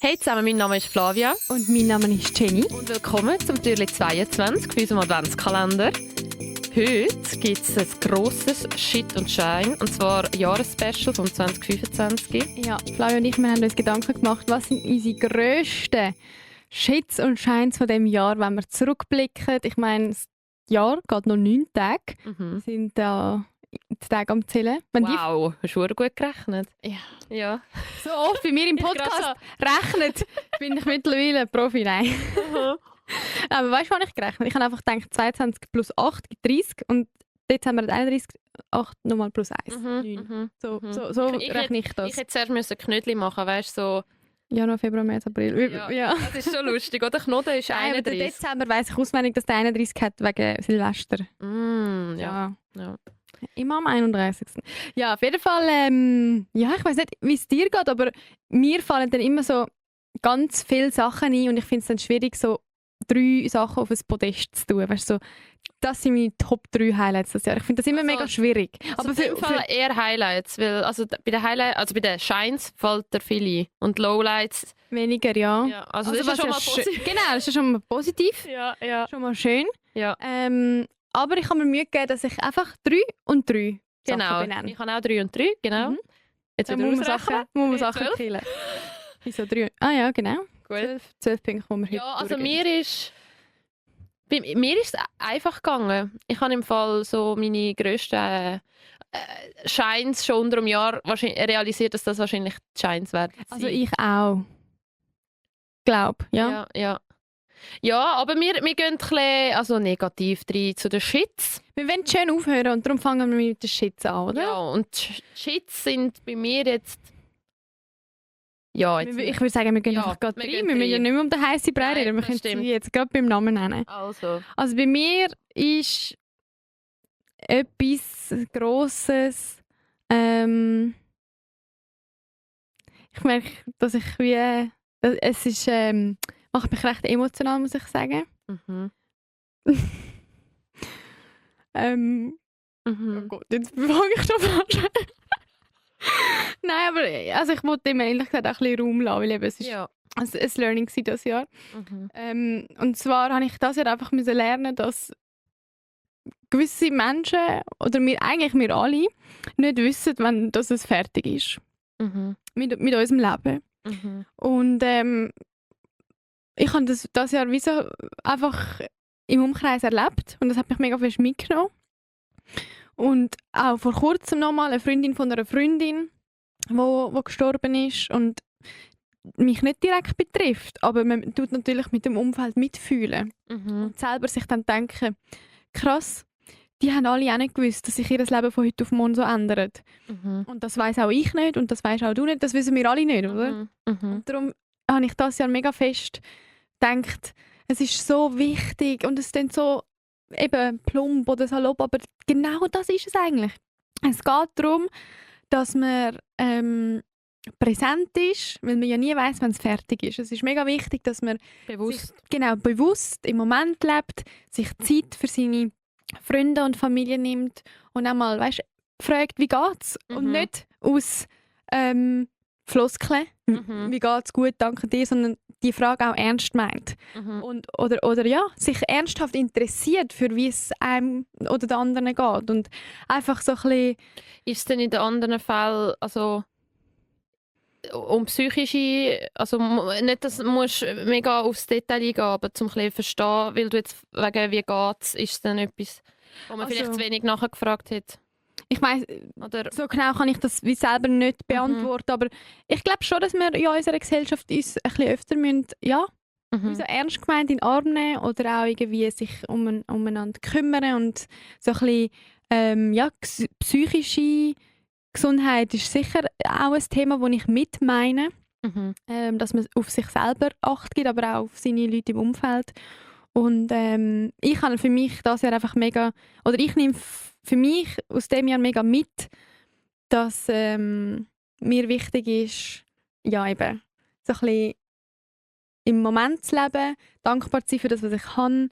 Hey zusammen, mein Name ist Flavia. Und mein Name ist Jenny. Und willkommen zum Türli 22 für unserem Adventskalender. Heute gibt es ein grosses Shit und Shine, und zwar ein Jahresspecial vom 2025. Ja, Flavia und ich, wir haben uns Gedanken gemacht, was sind unsere grössten Shits und Shines von diesem Jahr, wenn wir zurückblicken. Ich meine, das Jahr geht noch 9 Tage. Wir sind da die Tage am Zählen. Wow, hast du gut gerechnet? Ja. So oft bei mir im Podcast rechnet, bin ich mittlerweile Profi. Nein. Aber weißt du, was ich gerechnet habe? Ich habe einfach gedacht, 22 plus 8 gibt 30 und jetzt haben wir 31, 8 nochmal plus 1. 9. So rechne ich das. Ich hätte zuerst Knödel machen, weißt du, so... Januar, Februar, März, April. Ja. Das ist schon lustig, oder? Knoten ist 31. Der Dezember weiss ich auswendig, dass der 31 hat wegen Silvester. Ja. Immer am 31. Ja, auf jeden Fall, ich weiss nicht, wie es dir geht, aber mir fallen dann immer so ganz viele Sachen ein und ich finde es dann schwierig, so 3 Sachen auf ein Podest zu tun. Weißt, so, das sind meine Top 3 Highlights das Jahr. Ich finde das immer mega schwierig. Aber auf jeden Fall eher Highlights, weil bei den Shines fällt dir viele und Lowlights weniger, ja. Also das ist schon mal positiv. Genau, das ist schon mal positiv. Ja. Schon mal schön. Ja. Aber ich habe mir Mühe gegeben, dass ich einfach 3 und 3 genau. Sachen benenne. Ich habe auch 3 und 3, genau. Jetzt dann muss man Sachen killen. Wieso 3? Ah ja, genau. Gut. 12 Punkte, die wir heute also bei mir ist es einfach gegangen. Ich habe im Fall so meine grössten Shines schon unter einem Jahr realisiert, dass das wahrscheinlich die Shines werden. Also ich auch. Glaub, ja. Ja, aber wir gehen ein bisschen negativ rein zu den Shits. Wir wollen schön aufhören und darum fangen wir mit den Shits an, oder? Ja, und Shits sind bei mir jetzt... Ja, jetzt ich würde sagen, wir gehen einfach gerade rein. Wir müssen ja nicht mehr um den heissen Brei reden. Wir können sie jetzt gerade beim Namen nennen. Also bei mir ist etwas Grosses. Ich merke, dass ich wie... Es ist... macht mich recht emotional, muss ich sagen. Oh Gott, jetzt fange ich schon falsch. Nein, aber also ich wollte ihm ehrlich gesagt auch ein bisschen Raum lassen, weil eben es ist ein Learning dieses Jahr. Und zwar habe ich das Jahr einfach lernen, dass gewisse Menschen, oder wir alle, nicht wissen, wann das es fertig ist. Mit unserem Leben. Und ich habe das Jahr wie so einfach im Umkreis erlebt und das hat mich mega fest mitgenommen. Und auch vor kurzem nochmal eine Freundin von einer Freundin, die gestorben ist und mich nicht direkt betrifft, aber man tut natürlich mit dem Umfeld mitfühlen. Und selber sich dann denken, krass, die haben alle auch nicht gewusst, dass sich ihr Leben von heute auf morgen so ändert. Und das weiss auch ich nicht und das weisst auch du nicht, das wissen wir alle nicht, oder? Und darum habe ich das Jahr mega fest gedacht, es ist so wichtig und es klingt so eben plump oder salopp, aber genau das ist es eigentlich. Es geht darum, dass man präsent ist, weil man ja nie weiss, wenn es fertig ist. Es ist mega wichtig, dass man bewusst im Moment lebt, sich Zeit für seine Freunde und Familie nimmt und auch mal fragt, wie geht's? Und nicht aus Floskeln, wie geht's gut, danke dir, sondern die Frage auch ernst meint. Und, oder sich ernsthaft interessiert, für wie es einem oder den anderen geht. Und einfach so ein bisschen... Ist es denn in den anderen Fällen, also um psychische, also nicht, dass du mega aufs Detail eingehen, aber zum ein bisschen verstehen, weil du jetzt wegen wie geht's, ist es dann etwas, wo man vielleicht zu wenig nachher gefragt hat? Ich meine, so genau kann ich das wie selber nicht beantworten, aber ich glaube schon, dass wir in unserer Gesellschaft uns ein bisschen öfter müssen, so ernst gemeint in den Arm nehmen oder auch irgendwie sich umeinander kümmern und so ein bisschen, psychische Gesundheit ist sicher auch ein Thema, das ich mit meine, dass man auf sich selber Acht gibt, aber auch auf seine Leute im Umfeld. Und ich habe für mich das Jahr einfach mega, oder ich nehme für mich aus dem Jahr mega mit, dass mir wichtig ist, eben so ein bisschen im Moment zu leben, dankbar zu sein für das, was ich kann,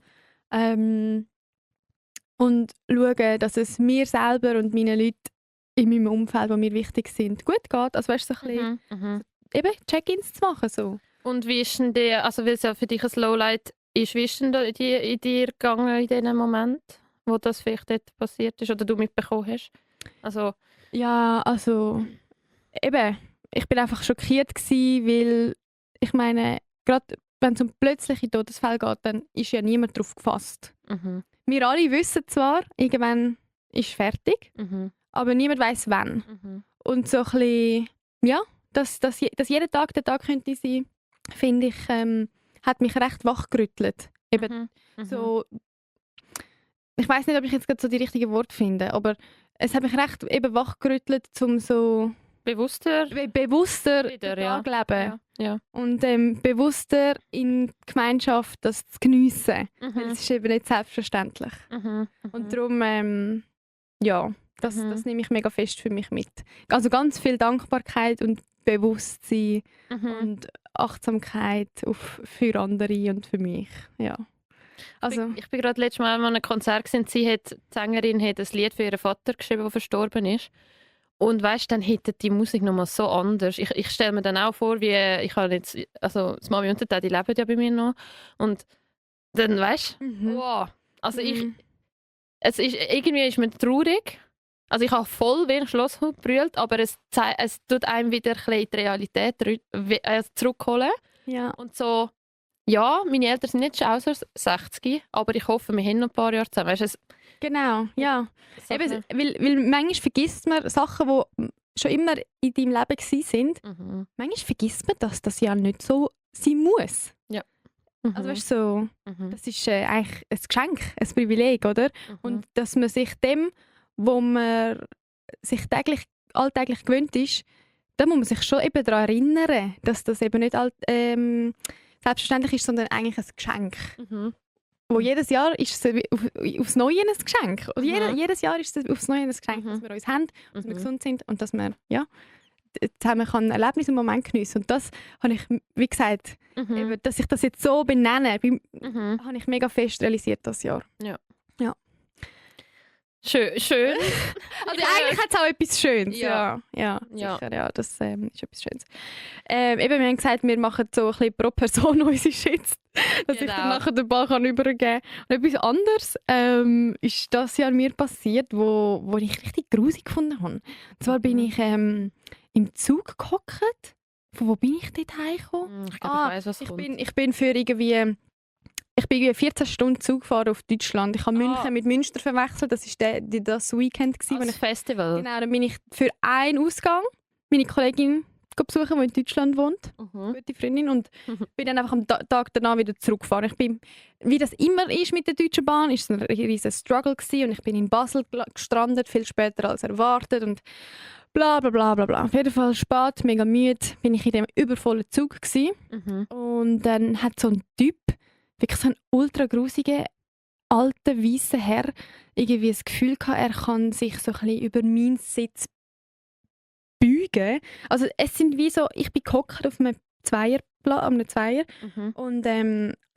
und schauen, dass es mir selber und meinen Leuten in meinem Umfeld, die mir wichtig sind, gut geht. Also weißt du, so ein bisschen eben Check-ins zu machen. So. Und wie ist denn der, also weil es ja für dich ein Lowlight ist, wie ist denn da in dir gegangen in diesem Moment, wo das vielleicht dort passiert ist oder du mitbekommen hast? Also... Ja, also eben, ich bin einfach schockiert gewesen, weil ich meine, gerade wenn es um plötzliche Todesfälle geht, dann ist ja niemand darauf gefasst. Mhm. Wir alle wissen zwar, irgendwann ist fertig, aber niemand weiß wann. Und so ein bisschen, ja, dass jeder Tag der Tag könnte sein, finde ich, hat mich recht wachgerüttelt. Eben so, ich weiß nicht, ob ich jetzt gerade so die richtigen Worte finde, aber es hat mich recht eben wachgerüttelt, um so bewusster wieder, den Tag leben. Ja. Und bewusster in Gemeinschaft das zu geniessen. Weil es ist eben nicht selbstverständlich. Und darum, ja, das nehme ich mega fest für mich mit. Also ganz viel Dankbarkeit und Bewusstsein und Achtsamkeit für andere und für mich. Ja. Also, ich bin gerade letztes Mal an einem Konzert gewesen, die Sängerin hat ein Lied für ihren Vater geschrieben, der verstorben ist. Und weißt, dann hätte die Musik nochmal so anders. Ich stelle mir dann auch vor, wie ich habe jetzt, also das Mami und der Daddy leben ja bei mir noch. Und dann weißt du, wow. Also irgendwie ist mir traurig. Also ich habe voll wie ein Schlosshund gebrüllt, aber es tut einem wieder ein bisschen in die Realität zurückholen. Ja. Und so, ja, meine Eltern sind nicht schon außer 60, aber ich hoffe, wir haben noch ein paar Jahre zusammen. Weißt, genau, ja. Eben, weil manchmal vergisst man Sachen, die schon immer in deinem Leben waren. Manchmal vergisst man, dass das ja nicht so sein muss. Ja. Also weißt du, das ist eigentlich ein Geschenk, ein Privileg, oder? Und dass man sich dem, wo man sich alltäglich gewöhnt ist, da muss man sich schon eben daran erinnern, dass das eben nicht selbstverständlich ist, sondern eigentlich ein Geschenk. Wo jedes Jahr ist es aufs Neue ein Geschenk. Und jedes Jahr ist es aufs Neue ein Geschenk, dass wir uns haben, dass wir gesund sind und dass wir zusammen ein Erlebnis und Moment geniessen. Und das habe ich, wie gesagt, eben, dass ich das jetzt so benenne, habe ich mega fest realisiert das Jahr. Ja. Schön. Also eigentlich hat es auch etwas Schönes. Ja. Ja, sicher. Ja, das ist etwas Schönes. Eben, wir haben gesagt, wir machen so ein bisschen pro Person unsere Shits, dass ich dann nachher den Ball übergeben kann. Und etwas anderes ist das Jahr mir passiert, wo ich richtig grusig gefunden habe. Und zwar bin ich im Zug gehockt. Von wo bin ich dort heimgekommen? Ich glaube, ich weiss, was kommt. Ich bin 14 Stunden Zug gefahren auf Deutschland. Ich habe München mit Münster verwechselt. Das war das Weekend. Das Festival? Genau, dann bin ich für einen Ausgang meine Kollegin besuchen, die in Deutschland wohnt. Gute Freundin. Und bin dann einfach am Tag danach wieder zurückgefahren. Wie das immer ist mit der Deutschen Bahn, war es ein riesiger Struggle gewesen. Und ich bin in Basel gestrandet, viel später als erwartet. Und bla bla bla bla bla. Auf jeden Fall spät, mega müde, bin ich in dem übervollen Zug gewesen. Und dann hat so ein Typ, wirklich so ein ultra grusiger, alter, weisser Herr, irgendwie das Gefühl gehabt, er kann sich so ein bisschen über meinen Sitz beugen. Also es sind wie so, ich bin gehockt auf einem Zweier und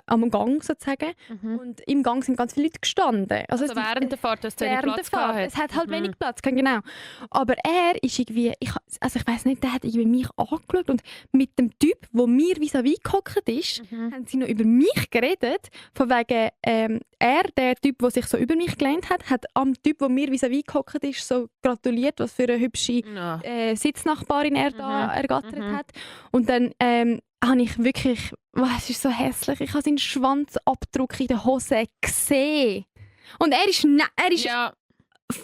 am Gang sozusagen. Und im Gang sind ganz viele Leute gestanden. Also während der Fahrt, dass es wenig Platz gehabt hat. Es hat halt wenig Platz, genau. Aber er ist irgendwie, ich weiss nicht, der hat irgendwie mich angeschaut und mit dem Typ, der mir vis-à-vis gehockt ist, haben sie noch über mich geredet. Von wegen, der Typ, der sich so über mich gelehnt hat, hat am Typ, der mir vis-à-vis gehockt ist, so gratuliert, was für eine hübsche Sitznachbarin er da ergattert hat. Und dann habe ich wirklich, es ist so hässlich, ich habe seinen Schwanzabdruck in der Hose gesehen. Und er ist neben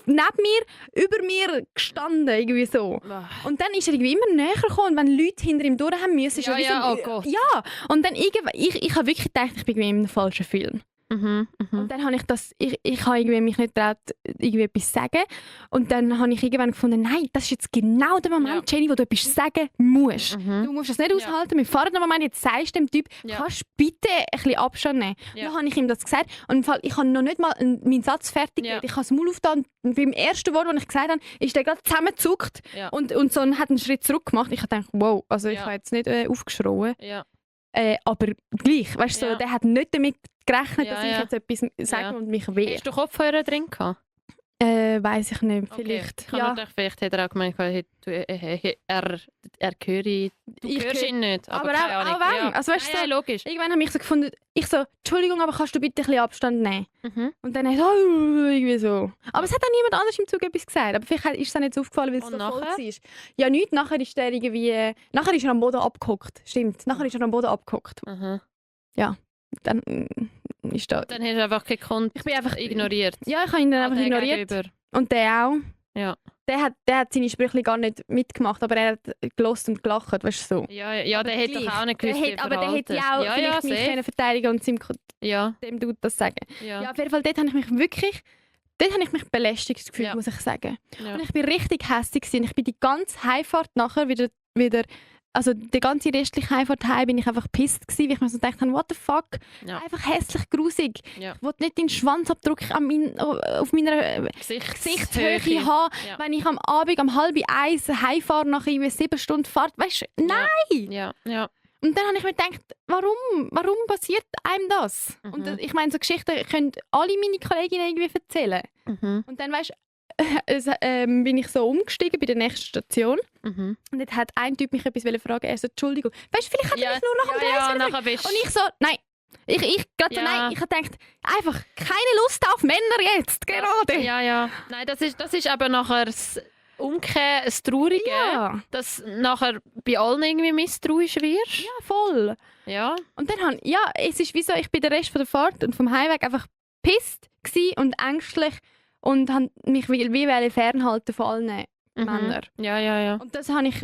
mir, über mir gestanden, irgendwie so. Und dann ist er irgendwie immer näher gekommen. Und wenn Leute hinter ihm durch haben müssen, oh Gott. Ja, und dann ich habe wirklich gedacht, ich bin irgendwie in einem falschen Film. Und dann habe ich habe irgendwie mich nicht getraut, irgendwie etwas zu sagen. Und dann habe ich irgendwann gefunden, nein, das ist jetzt genau der Moment, Jenny, wo du etwas sagen musst. Du musst das nicht aushalten. Wir fahren den Moment, jetzt sagst du dem Typ, kannst du bitte ein bisschen Abstand nehmen. Dann habe ich ihm das gesagt. Und im Fall, ich habe noch nicht mal meinen Satz fertig gemacht. Ich habe das Maul aufgetan. Und beim ersten Wort, das ich gesagt habe, ist der gerade zusammengezuckt und so hat einen Schritt zurück gemacht. Ich habe gedacht, wow, also ich habe jetzt nicht aufgeschrien. Aber gleich, weißt du, so, der hat nicht damit gerechnet, dass ich jetzt etwas sage und mich wehre. Hast du Kopfhörer drin gehabt? Weiss ich nicht, vielleicht. Okay. Vielleicht hat er auch gemeint, er höre... Du hörst ihn nicht, aber keine Ahnung. Auch wenn. Ja. Also, weißt du, so, logisch. Irgendwann habe ich so gefunden, Entschuldigung, aber kannst du bitte ein bisschen Abstand nehmen? Und dann hat er irgendwie so. Aber es hat auch niemand anders im Zug etwas gesagt. Aber vielleicht ist es auch nicht so aufgefallen, weil es so voll war. Ja, nichts. Nachher ist er irgendwie... Nachher ist er am Boden abgehockt. Stimmt. Nachher ist er am Boden abgehockt. Ja. Dann ist da... Dann hast du einfach gekonnt. Ich bin einfach ignoriert. Ja, ich habe ihn dann einfach ignoriert. Gegenüber. Und der auch. Ja. Der hat seine Sprüche gar nicht mitgemacht, aber er hat gelost und gelacht, weißt du so. Ja, der hätte doch auch nicht gewusst, aber der hätte ja auch vielleicht mich können verteidigen und dem Dude das sagen. Ja, auf jeden Fall, dort habe ich mich belästigt gefühlt, muss ich sagen. Ja. Und ich bin richtig hässlich gewesen. Ich bin die ganze Heimfahrt nachher wieder also die ganze restliche Heimfahrt heim bin ich einfach pisst gewesen, weil ich mir so gedacht habe, what the fuck? Ja. Einfach hässlich, grusig. Ja. Ich will nicht den Schwanzabdruck auf meiner Gesichtshöhe haben, wenn ich am Abend um 12:30 heimfahre nach 7 Stunden Fahrt. Weißt du, nein! Ja. Und dann habe ich mir gedacht, warum passiert einem das? Und ich meine, so Geschichten können alle meine Kolleginnen irgendwie erzählen. Und dann weißt bin ich so umgestiegen bei der nächsten Station. Und dann hat ein Typ mich etwas fragen. Er so, Entschuldigung, weißt du, vielleicht hat er mich nur nach dem Preis und ich so, nein. Ich habe gedacht, einfach keine Lust auf Männer jetzt, gerade. Ja. Nein, das ist aber nachher das Umkehr, das Traurige, dass nachher bei allen irgendwie misstrauisch wirst. Ja, voll. Ja. Und dann es ist wie so, ich bin den Rest von der Fahrt und vom Heimweg einfach pisst und ängstlich und habe mich wie fernhalten von allen Männern. Ja. Und das habe ich,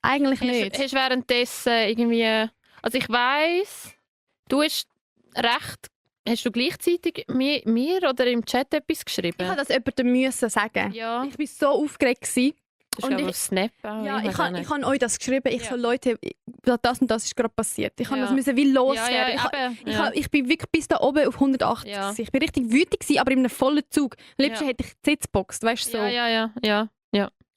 eigentlich nicht. Hast währenddessen irgendwie... Also ich weiss, hast du gleichzeitig mir oder im Chat etwas geschrieben? Ich musste das jemandem sagen. Ja. Ich war so aufgeregt gewesen. Das ist aber Snap auch. Ja, ich habe euch das geschrieben. Ich so, Leute, das und das ist gerade passiert. Ich musste das wie loswerden. Ich bin wirklich bis da oben auf 180. Ja. Ich bin richtig wütend gewesen, aber in einem vollen Zug. Am liebsten hätte ich die Sitzbox, weißt du so. Ja.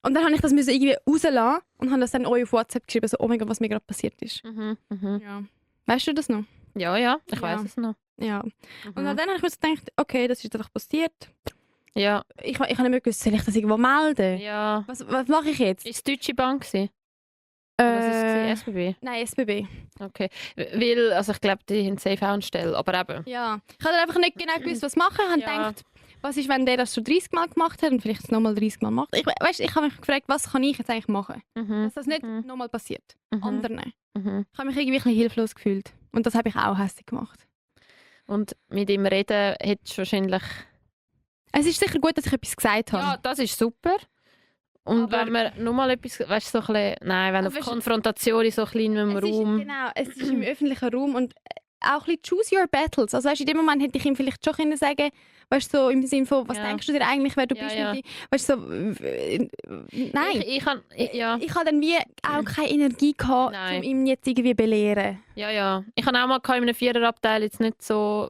Und dann habe ich das irgendwie rauslassen und habe das dann euch auf WhatsApp geschrieben, so, oh mein Gott, was mir gerade passiert ist. Ja. Weißt du das noch? Ja, ich weiss es noch. Ja. Und dann habe ich mir so gedacht, okay, das ist einfach passiert. Ja. Ich habe nicht mehr gewusst, soll ich das irgendwo melden? Ja. Was mache ich jetzt? Ist es Deutsche Bank gewesen? Was ist es? SBB? Nein, SBB. Okay. Weil, also ich glaube, die haben safe auch eine Stelle, aber eben. Ja. Ich habe einfach nicht genau gewusst, was machen. Ich habe gedacht, was ist, wenn der das schon 30 Mal gemacht hat und vielleicht nochmal 30 Mal macht. Ich habe mich gefragt, was kann ich jetzt eigentlich machen? Dass das nicht nochmal passiert. Anderen. Ich habe mich irgendwie ein bisschen hilflos gefühlt. Und das habe ich auch hässlich gemacht. Und mit ihm reden hättest du wahrscheinlich... Es ist sicher gut, dass ich etwas gesagt habe. Ja, das ist super. Und aber wenn man nochmal etwas, weißt du, so ein bisschen, nein, wenn auf Konfrontation in so kleinem Raum... Genau, es ist im öffentlichen Raum und auch ein bisschen choose your battles. Also weißt, in dem Moment hätte ich ihm vielleicht schon können sagen, weißt so im Sinne von, was denkst du dir eigentlich, wer du bist? Weißt so, nein. Ich habe dann wie auch keine Energie gehabt, um ihm jetzt irgendwie belehren. Ja. Ich habe auch mal in einem Viererabteil jetzt nicht so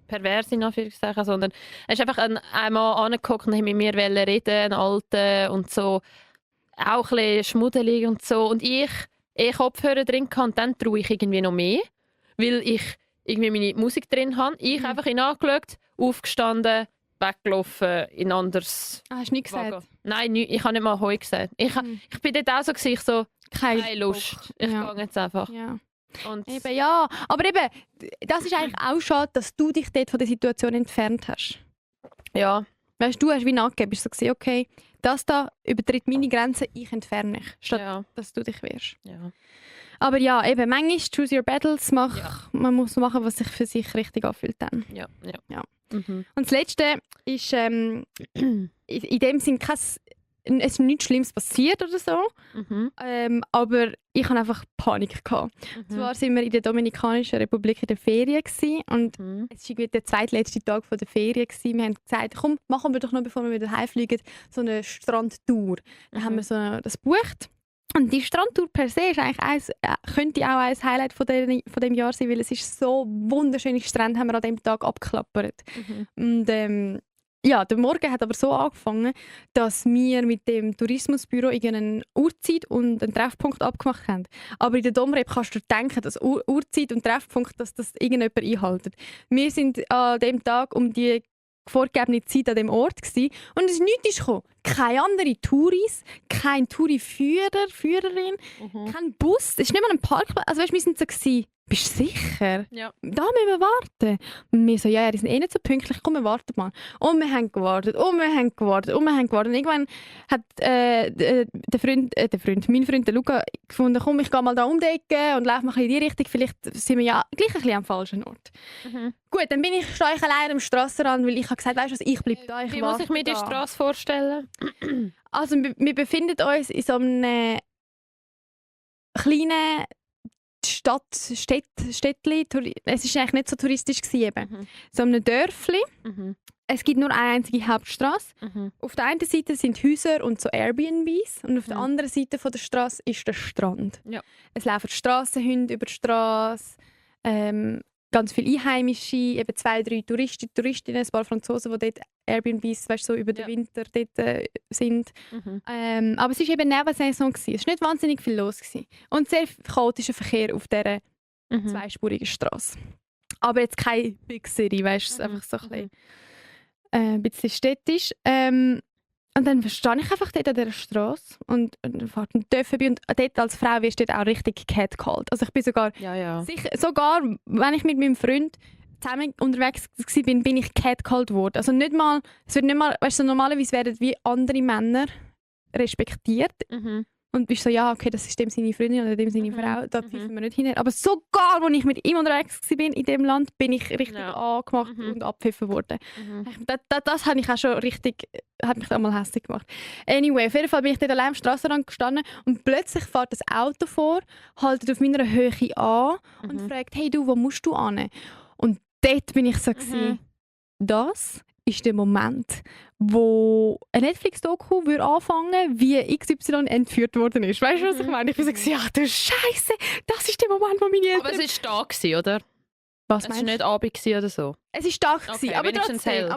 pervers in Anführungszeichen, sondern er ist einfach einmal angeguckt und hat mit mir reden, ein Alter und so, auch ein bisschen schmuddelig und so. Und ich Kopfhörer drin hatte und dann traue ich irgendwie noch mehr, weil ich irgendwie meine Musik drin habe. Ich einfach ihn angeschaut, aufgestanden, weggelaufen, in ein anderes hast du nicht gesagt? Nein, ich habe nicht mal Heu gesagt. Ich bin dort auch so, keine Lust. Ich gehe jetzt einfach. Ja. Und eben, ja, aber eben, das ist eigentlich auch schade, dass du dich dort von der Situation entfernt hast. Ja. Weißt du, hast wie nachgegeben, bist so gesehen, okay, das da übertritt meine Grenzen, ich entferne mich, statt dass du dich wehrst. Ja. Aber ja, eben, manchmal choose your battles, man muss machen, was sich für sich richtig anfühlt dann. Ja. Und das Letzte ist in dem Sinn es ist nichts Schlimmes passiert oder so, aber ich hatte einfach Panik gehabt. Zwar waren wir in der Dominikanischen Republik in der Ferien und es war der zweitletzte Tag der Ferien gewesen. Wir haben gesagt, komm, machen wir doch noch, bevor wir wieder heimfliegen, so eine Strandtour. Dann haben wir das gebucht. Und die Strandtour per se ist eigentlich könnte auch ein Highlight von dem Jahr sein, weil es ist so wunderschöne Strände haben wir an dem Tag abgeklappert. Und der Morgen hat aber so angefangen, dass wir mit dem Tourismusbüro eine Uhrzeit und einen Treffpunkt abgemacht haben. Aber in der Domrep kannst du denken, dass Uhrzeit und Treffpunkt, dass das irgendjemand einhält. Wir sind an dem Tag um die vorgegebene Zeit an dem Ort gewesen. Und es ist nichts gekommen. Keine anderen Touris, kein Touri-Führer, Führerin, kein Bus. Es ist nicht mal ein Parkplatz. Also weißt, wir sind so gewesen, bist du sicher? Ja. Da müssen wir warten. Und wir so, ja, die sind eh nicht so pünktlich, komm, wir warten mal. Und wir haben gewartet, und wir haben gewartet, und wir haben gewartet. Und irgendwann hat mein Freund, der Luca, gefunden, komm, ich gehe mal da um die Ecke und laufe mal in die Richtung. Vielleicht sind wir ja gleich ein bisschen am falschen Ort. Gut, dann stehe ich allein am Strassenrand, weil ich habe gesagt, weißt du was, ich bleibe da, ich Wie muss ich mir die Straße vorstellen? Also wir befinden uns in so einem kleinen Städtli. Es war eigentlich nicht so touristisch gewesen, so einem Dörfli. Es gibt nur eine einzige Hauptstraße. Auf der einen Seite sind Häuser und so Airbnbs und auf der anderen Seite von der Straße ist der Strand. Ja. Es laufen Strassenhunde über die Straße, ganz viele Einheimische, eben 2, 3 Touristinnen, ein paar Franzosen, die dort Airbnbs, weißt, so über den Winter dort sind. Aber es war eben Nebensaison. Es war nicht wahnsinnig viel los gewesen. Und sehr chaotischer Verkehr auf dieser zweispurigen Straße. Aber jetzt keine Big City, weißt du, einfach so ein bisschen städtisch. Und dann stehe ich einfach dort an dieser Straße und fahrt ein Töff vorbei. Und dort als Frau wirst du dort auch richtig catcalled. Also ich bin sogar, sogar wenn ich mit meinem Freund zusammen unterwegs war, bin ich catcalled worden. Also nicht mal, es wird nicht mal, weißt du, normalerweise werden wie andere Männer respektiert. Und bist so, ja, okay, das ist dem seine Freundin oder dem seine Frau, da pfeifen wir nicht hinterher. Aber sogar, als ich mit ihm unterwegs war in diesem Land, bin ich richtig angemacht und abgepfiffen worden. Das hat mich auch schon richtig, hat mich einmal hässlich gemacht. Anyway, auf jeden Fall bin ich dort allein am Strassenrand gestanden und plötzlich fährt das Auto vor, haltet auf meiner Höhe an und fragt, hey du, wo musst du hin? Und dort bin ich so gewesen, das ist der Moment, wo ein Netflix-Doku anfangen wie XY entführt worden ist. Weißt du, was ich meine? Ich war so, ja, du Scheiße, das ist der Moment, wo meine Eltern... Aber es war Tag, oder? Was meinst du? Es war nicht Abend oder so? Es war Tag, okay, aber trotzdem. Ja,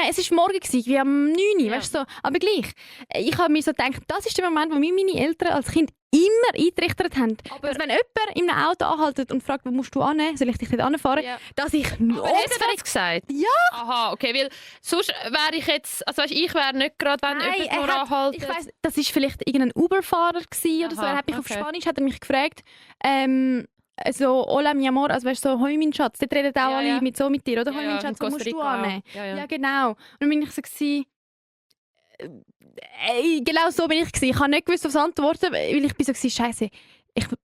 es war morgen, wie am 9 Uhr, weißt du, so. Aber gleich. Ich habe mir so gedacht, das ist der Moment, wo mir meine Eltern als Kind immer eingetrichtert haben. Aber dass wenn jemand in einem Auto anhaltet und fragt, wo musst du hin, soll ich dich nicht anfahren, dass ich... Aber hast du das gesagt? Ja! Aha, okay, weil sonst wäre ich jetzt... Also weißt, ich wäre nicht gerade, wenn jemand nur anhaltet. Ich weiss, das war vielleicht irgendein Uber-Fahrer oder so. Er hat mich auf Spanisch hat er mich gefragt, so, hola mi amor, also weißt du, so, hoi mein Schatz, dort reden auch alle mit dir, oder? Hoi mein Schatz, wo musst du hin? Ja, genau. Und dann bin ich so gewesen, genau so bin ich gewesen. Ich habe nicht gewusst, was antworten, weil ich bin so gewesen, Scheiße,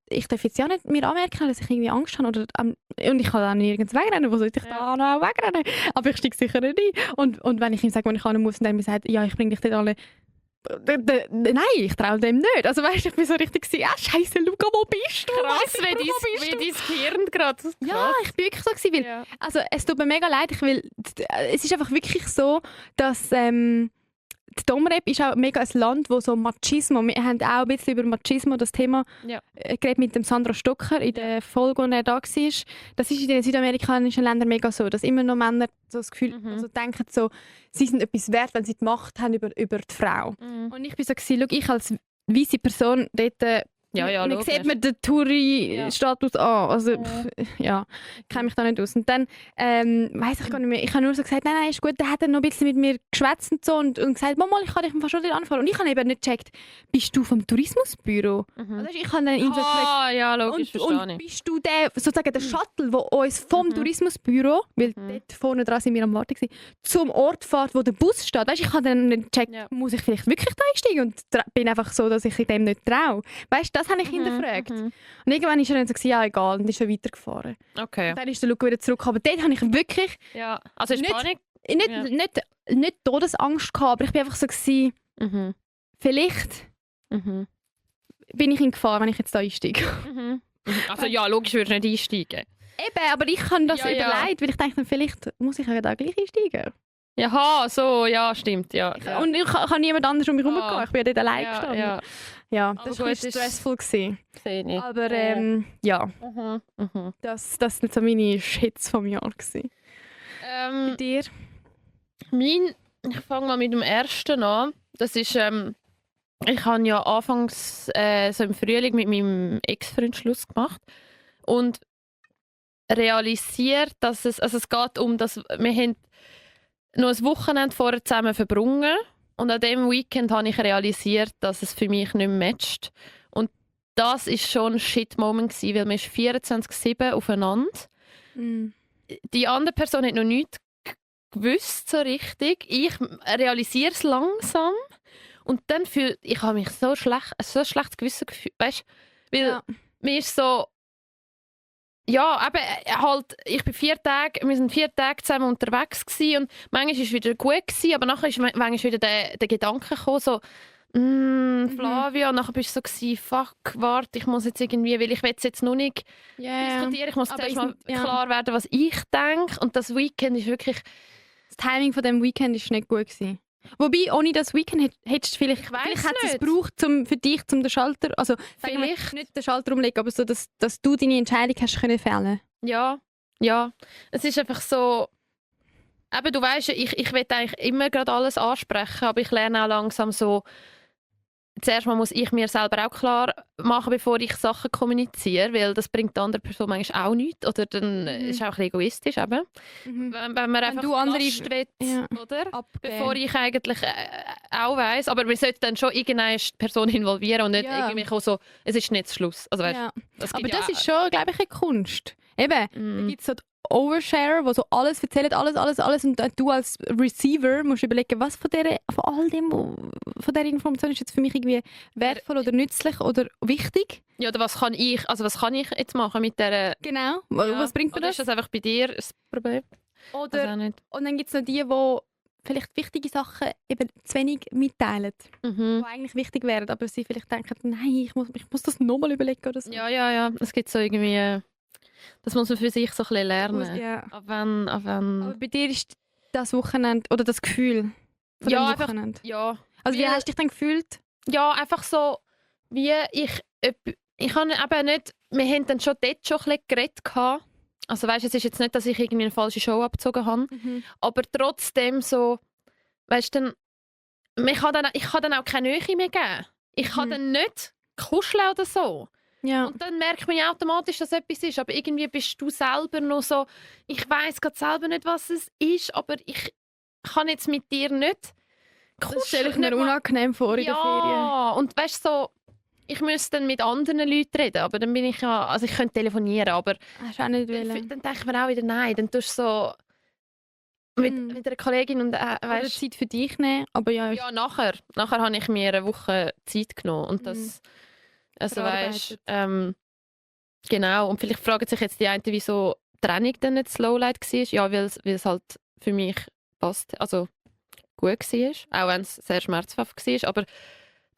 ich darf jetzt ja nicht mir anmerken, dass ich irgendwie Angst habe. Und ich kann dann nirgends wegrennen. Wo soll ich da noch wegrennen? Aber ich steige sicher nicht ein. Und wenn ich ihm sage, wo ich hin muss, und dann mir sagt, ja, ich bringe dich dort alle... Nein, ich traue dem nicht. Also weißt du, ich bin so richtig gewesen, Scheiße, Luca, wo bist du? Krass, wie dein Gehirn gerade. Ja, ich bin wirklich so gewesen, weil, also es tut mir mega leid, es ist einfach wirklich so, dass die Domrep ist auch mega ein Land, wo so Machismo, wir haben auch ein bisschen über Machismo das Thema geredet mit dem Sandro Stocker in der Folge, als er da war. Das ist in den südamerikanischen Ländern mega so, dass immer noch Männer so das Gefühl also denken, so, sie sind etwas wert, wenn sie die Macht haben über die Frau. Und ich war so, schau, ich als weisse Person dort... Dann sieht man den Touri-Status an. Also, ich kenne mich da nicht aus. Und dann weiss ich gar nicht mehr. Ich habe nur so gesagt, nein, ist gut. Dann hat er noch ein bisschen mit mir geschwätzt und so und gesagt, Mama, ich kann dich fast schon anfahren. Und ich habe eben nicht gecheckt, bist du vom Tourismusbüro? Also, ich habe dann ihn so gefragt, ja, logisch, und bist du sozusagen der Shuttle, der uns vom Tourismusbüro, weil dort vorne dran sind wir am Warten gewesen, zum Ort fährt, wo der Bus steht. Weißt, ich habe dann nicht gecheckt, muss ich vielleicht wirklich da einsteigen? Und bin einfach so, dass ich dem nicht traue. Weißt, das habe ich hinterfragt. Und irgendwann ist er dann so gesagt, ja egal, und ist schon weitergefahren. Okay. Und dann ist der Luca wieder zurück. Aber dort habe ich wirklich also ist Panik? Nicht Todesangst gehabt, aber ich bin einfach so gewesen, vielleicht bin ich in Gefahr, wenn ich jetzt da einsteige. Also ja, logisch würde ich nicht einsteigen. Eben, aber ich habe das überlegt, weil ich dachte, vielleicht muss ich ja da gleich einsteigen. Jaha, so, ja, stimmt, ja. Und ich kann niemand anders um mich herumgehen. Ich bin ja dort allein gestanden. Ja, das war stressful. Sehe ich. Aber das sind so meine Shits vom Jahr. Bei dir? Ich fange mal mit dem ersten an. Das ist, ich habe ja anfangs so im Frühling mit meinem Ex-Freund Schluss gemacht und realisiert, dass es geht um das, wir haben noch ein Wochenende vorher zusammen verbrungen. Und an diesem Weekend habe ich realisiert, dass es für mich nicht mehr matcht. Und das war schon ein Shit-Moment, weil man ist 24/7 aufeinander. Die andere Person hat noch nichts gewusst so richtig. Ich realisiere es langsam. Und dann ich habe mich so schlechtes Gewissen gefühlt. Weißt, weil mir ist so... Ja, eben, halt, wir sind 4 Tage zusammen unterwegs gewesen und manchmal war es wieder gut gewesen, aber nachher ist manchmal wieder der Gedanke gekommen, so, Flavia, und nachher bist du so gewesen, fuck, warte, ich muss jetzt irgendwie, weil ich will es jetzt noch nicht diskutieren, ich muss zuerst mal klar werden, was ich denke, und das Weekend ist wirklich... Das Timing von dem Weekend ist nicht gut gewesen. Wobei, ohne das Weekend hättest du vielleicht hat es gebraucht für dich, um den Schalter, also vielleicht nicht den Schalter umlegen, aber so, dass du deine Entscheidung hast können fällen. Ja. Es ist einfach so, eben, du weißt, ich will eigentlich immer gerade alles ansprechen, aber ich lerne auch langsam so, zuerst mal muss ich mir selber auch klar machen, bevor ich Sachen kommuniziere, weil das bringt der andere Person manchmal auch nichts. Oder dann ist es auch ein bisschen egoistisch. Eben. Wenn man einfach du andere will, oder? Bevor ich eigentlich auch weiss. Aber wir sollten dann schon irgendeine Person involvieren und nicht irgendwie so, es ist nicht Schluss. Also, weißt, aber das ist schon, glaube ich, eine Kunst. Eben, da gibt es so Overshare, wo so alles erzählt, alles und du als Receiver musst überlegen, was von all dem, von dieser Information ist jetzt für mich irgendwie wertvoll oder nützlich oder wichtig. Ja, oder was kann ich jetzt machen mit dieser... Genau, was bringt mir das? Ist das einfach bei dir ein Problem? Oder, und dann gibt es noch die vielleicht wichtige Sachen eben zu wenig mitteilen, die eigentlich wichtig wären, aber sie vielleicht denken, nein, ich muss das nochmal überlegen oder so. Ja, es gibt so irgendwie... Das muss man für sich so ein bisschen lernen. Ab wann. Aber bei dir ist das Wochenende oder das Gefühl von dem Wochenende? Ja. Also wie hast du dich dann gefühlt? Ja, einfach so, wie ich habe eben nicht, wir haben dann schon dort schon ein bisschen geredet gehabt. Also weißt, es ist jetzt nicht, dass ich irgendwie eine falsche Show abgezogen habe, aber trotzdem so, weißt du, ich kann dann auch keine Nähe mehr geben. Ich kann dann nicht kuscheln oder so. Ja. Und dann merkt man ja automatisch, dass etwas ist. Aber irgendwie bist du selber noch so, ich weiss gerade selber nicht, was es ist, aber ich kann jetzt mit dir nicht kuscheln. Das stelle ich mir unangenehm vor in der Ferien. Ja, und weißt du, so, ich müsste dann mit anderen Leuten reden, aber dann bin ich ja, also ich könnte telefonieren, aber hast du auch nicht wollen. Dann denke ich mir auch wieder, nein, dann tust du so mit einer Kollegin und weißt, Zeit für dich nehmen, aber ja. Ja, nachher habe ich mir eine Woche Zeit genommen und das... Also weißt, genau. Und vielleicht fragen sich jetzt die einen, wieso die Trennung dann nicht das Lowlight war. Ja, weil es halt für mich passt, also gut war. Auch wenn es sehr schmerzhaft war. Aber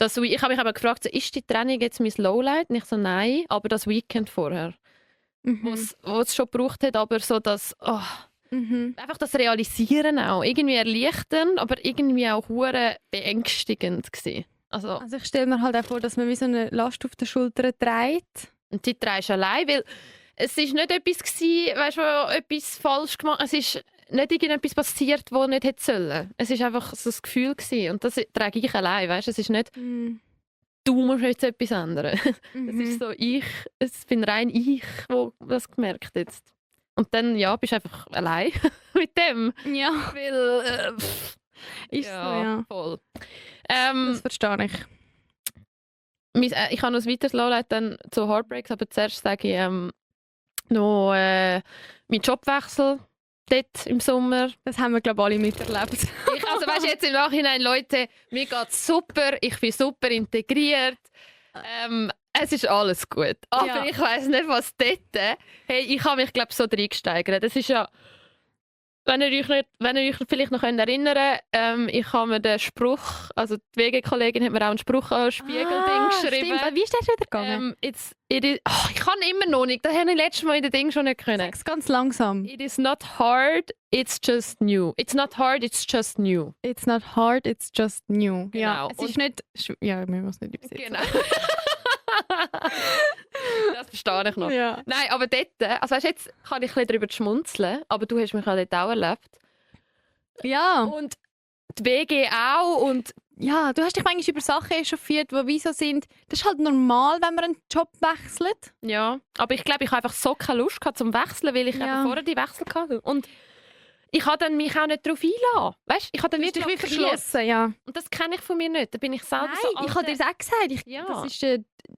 ich habe mich aber gefragt, so, ist die Trennung jetzt mein Lowlight? Und ich so, nein, aber das Weekend vorher. Wo es schon gebraucht hat, aber so das... einfach das Realisieren auch. Irgendwie erleichternd, aber irgendwie auch hure beängstigend gewesen. Also ich stelle mir halt auch vor, dass man wie so eine Last auf der Schulter trägt. Und die trägst du allein, weil es ist nicht etwas gewesen, weißt du, wo etwas falsch gemacht. Es ist nicht irgendetwas passiert, was nicht hätte sollen. Es ist einfach so das Gefühl gewesen. Und das trage ich allein, weißt du. Es ist nicht, du musst jetzt etwas ändern. Es ist so es bin rein ich, wo das gemerkt jetzt. Und dann bist du einfach allein mit dem. Ja. Weil ist so, voll. Das verstehe ich. Ich habe noch ein weiteres Lowlight dann zu Heartbreaks, aber zuerst sage ich noch meinen Jobwechsel dort im Sommer. Das haben wir, glaube ich, alle miterlebt. Also weißt du, jetzt im Nachhinein, Leute, mir geht es super, ich bin super integriert. Es ist alles gut. Aber ich weiss nicht, was dort... Hey, ich habe mich, glaube ich, so reingesteigert. Das ist ja... Wenn ihr euch vielleicht noch erinnern könnt, ich habe mir den Spruch, also die WG-Kollegin hat mir auch einen Spruch an Spiegelding geschrieben. Stimmt. Wie ist das wieder gegangen? Ich kann immer noch nicht, das habe ich letztes Mal in den Ding schon nicht können. Sag's ganz langsam. It is not hard, it's just new. It's not hard, it's just new. It's not hard, it's just new. Genau. Ja, es ist nicht... Ja, wir müssen es nicht übersetzen. Genau. Das verstehe ich noch. Ja. Nein, aber dort, also weißt, jetzt kann ich ein bisschen darüber schmunzeln, aber du hast mich ja dort auch erlebt. Ja. Und die WG auch und... Ja, du hast dich manchmal über Sachen echauffiert, die wieso sind. Das ist halt normal, wenn man einen Job wechselt. Ja, aber ich glaube, ich habe einfach so keine Lust gehabt zum Wechseln, weil ich eben vorher die Wechsel hatte. Und ich habe dann mich auch nicht darauf einlassen. Weißt? Ich habe dann Du bist wirklich wie verschlossen, ja. Und das kenne ich von mir nicht. Da bin ich selber so Nein, ich habe dir das auch gesagt. Ja. Das ist,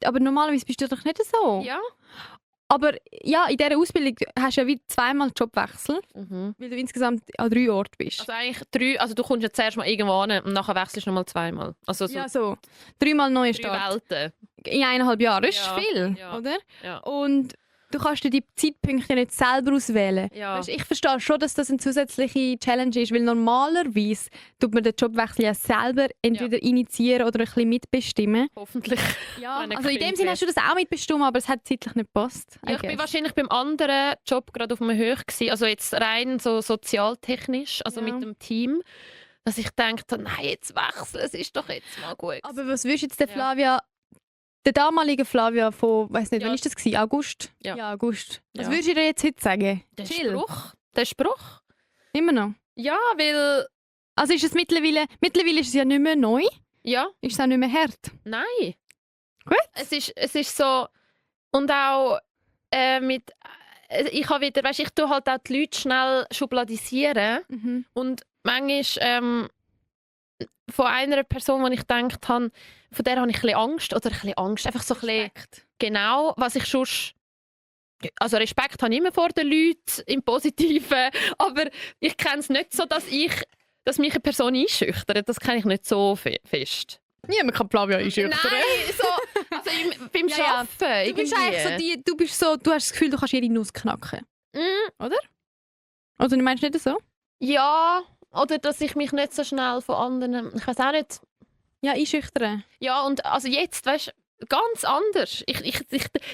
aber normalerweise bist du doch nicht so. Ja. Aber ja, in dieser Ausbildung hast du ja wie zweimal Jobwechsel, weil du insgesamt an 3 Orten bist. Also eigentlich 3, also du kommst ja zuerst mal irgendwo hin und nachher wechselst du nochmal zweimal. Also so ja, so. 3-mal neuer 3 Start. Welten. In 1,5 Jahren. Das ist Ja, viel, ja, oder? ja. Und du kannst dir die Zeitpunkte nicht selber auswählen. Ja. Weißt, ich verstehe schon, dass das eine zusätzliche Challenge ist, weil normalerweise tut man den Jobwechsel ja selber entweder initiieren oder ein bisschen mitbestimmen. Hoffentlich. Ja, Wenn er also in dem Kind Sinne hast du das auch mitbestimmt, aber es hat zeitlich nicht gepasst. Ja, ich bin wahrscheinlich beim anderen Job gerade auf einem Höch gewesen, also jetzt rein so sozialtechnisch, also Ja. mit dem Team, dass ich dachte, nein, jetzt wechseln, es ist doch jetzt mal gut. Aber was würdest du jetzt der Flavia, der damaligen Flavia von, weiß nicht, Ja. wann ist das gewesen? August? Ja. August. Was Ja. würdest du dir jetzt heute sagen? der Chill. Spruch, der Spruch? Immer noch? Ja, weil, Also ist es mittlerweile ist es ja nicht mehr neu, ja, ist es auch nicht mehr hart. nein. Gut. Es ist so, und auch ich habe wieder, weißt, ich tue halt auch die Leute schnell schubladisieren und manchmal von einer Person, die ich gedacht habe, von der habe ich ein bisschen Angst, einfach so ein bisschen, genau, was ich sonst, also Respekt habe ich immer vor den Leuten, im Positiven, aber ich kenne es nicht so, dass mich eine Person einschüchtert, das kenne ich nicht so fest. Niemand kann Flavia einschüchtern. Nein, so, also beim Ja, Arbeiten. Du bist eigentlich so du hast das Gefühl, du kannst jede Nuss knacken. Oder? Oder du meinst nicht so? Ja, oder dass ich mich nicht so schnell von anderen, ich weiß auch nicht. Ja, einschüchtern. Ja, und also jetzt, weißt du, ganz anders.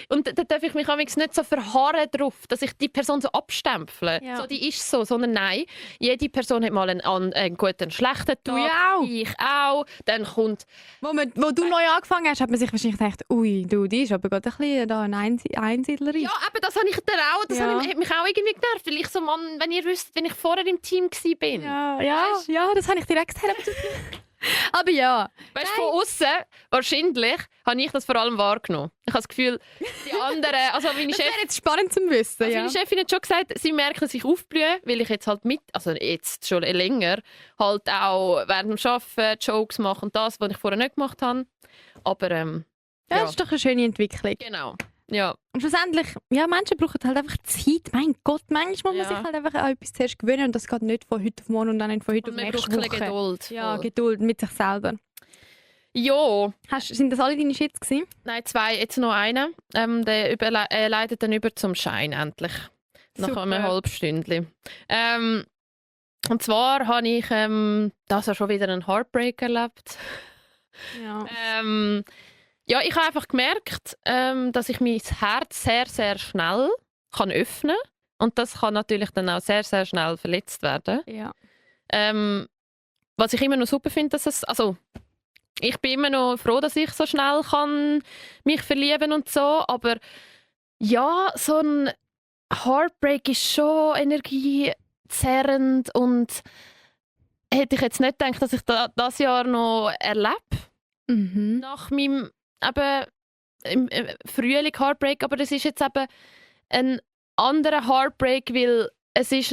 Und da darf ich mich manchmal nicht so verharren drauf, dass ich die Person so abstempele. Ja. So, die ist so, sondern nein. Jede Person hat mal einen guten, einen schlechten Tag. Du ja auch. Ich auch. Dann kommt... Wo du neu angefangen hast, hat man sich wahrscheinlich gedacht, ui, du, die ist aber gerade ein bisschen da eine Einsiedlerin. Ja, aber das habe ich dann auch. Das Ja. hat mich auch irgendwie genervt. Weil ich so, Mann, wenn ihr wüsstet, wenn ich vorher im Team war. Ja, das habe ich direkt gesagt. Aber ja. Weißt du, von außen wahrscheinlich habe ich das vor allem wahrgenommen. Ich habe das Gefühl, die anderen, also meine Das wäre jetzt spannend zu wissen. Also ja. meine Chefin hat schon gesagt, sie merken, dass ich aufblühe, weil ich jetzt halt also jetzt schon länger, halt auch während dem Arbeiten Jokes mache und das, was ich vorher nicht gemacht habe. Aber Ja, das ist doch eine schöne Entwicklung. Genau, ja. Und schlussendlich, ja, Menschen brauchen halt einfach Zeit. Mein Gott, manchmal muss man Ja. sich halt einfach an etwas zuerst gewöhnen und das geht nicht von heute auf morgen und dann nicht von heute Und auf man nächste braucht ein Woche. bisschen Geduld. Ja, Voll. Geduld mit sich selber. Ja, Sind das alle deine Shits gewesen? nein, 2, jetzt noch einer. Der leitet dann über zum Schein endlich. Nach Super. einem halben Stündchen. Und zwar habe ich das ja schon wieder einen Heartbreak erlebt. Ja. Ja, ich habe einfach gemerkt, dass ich mein Herz sehr, sehr schnell kann öffnen kann. Und das kann natürlich dann auch sehr, sehr schnell verletzt werden. Ja. Was ich immer noch super finde, dass es... Also, ich bin immer noch froh, dass ich so schnell kann mich verlieben und so. Aber ja, so ein Heartbreak ist schon energiezerrend. Und hätte ich jetzt nicht gedacht, dass ich das Jahr noch erlebe. Nach meinem im Frühling Heartbreak, aber das ist jetzt eben ein anderer Heartbreak, weil es ist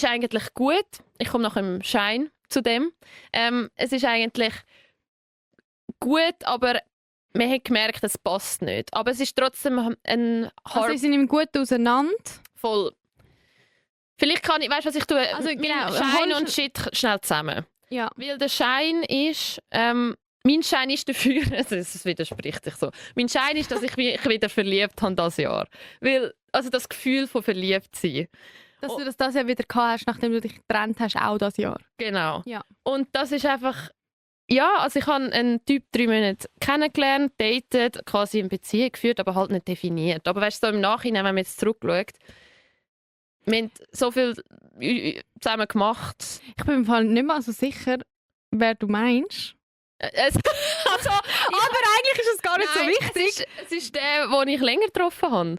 eigentlich gut. Ich komme nach dem Schein zu dem. Es ist eigentlich gut, aber man hat gemerkt, es passt nicht. Aber es ist trotzdem ein Also sie sind ihm gut auseinander. voll. Vielleicht kann ich, weißt du, was ich tue? Also, genau, Schein holst und Shit schnell zusammen. Ja. Weil der Schein ist, mein Schein ist dafür, es widerspricht sich so, mein Schein ist, dass ich mich wieder verliebt habe dieses Jahr. Weil, also das Gefühl von verliebt sein. Dass du das Jahr wieder gehabt hast, nachdem du dich getrennt hast, auch das Jahr. Genau. Ja. Und das ist einfach, ja, also ich habe einen Typ 3 Monate kennengelernt, datet, quasi eine Beziehung geführt, aber halt nicht definiert. Aber weißt du, so im Nachhinein, wenn man jetzt zurückschaut, wir haben so viel zusammen gemacht. Ich bin im Fall nicht mehr so sicher, wer du meinst. Also, Aber eigentlich ist es gar nicht nein, so wichtig. Es ist der, den ich länger getroffen habe.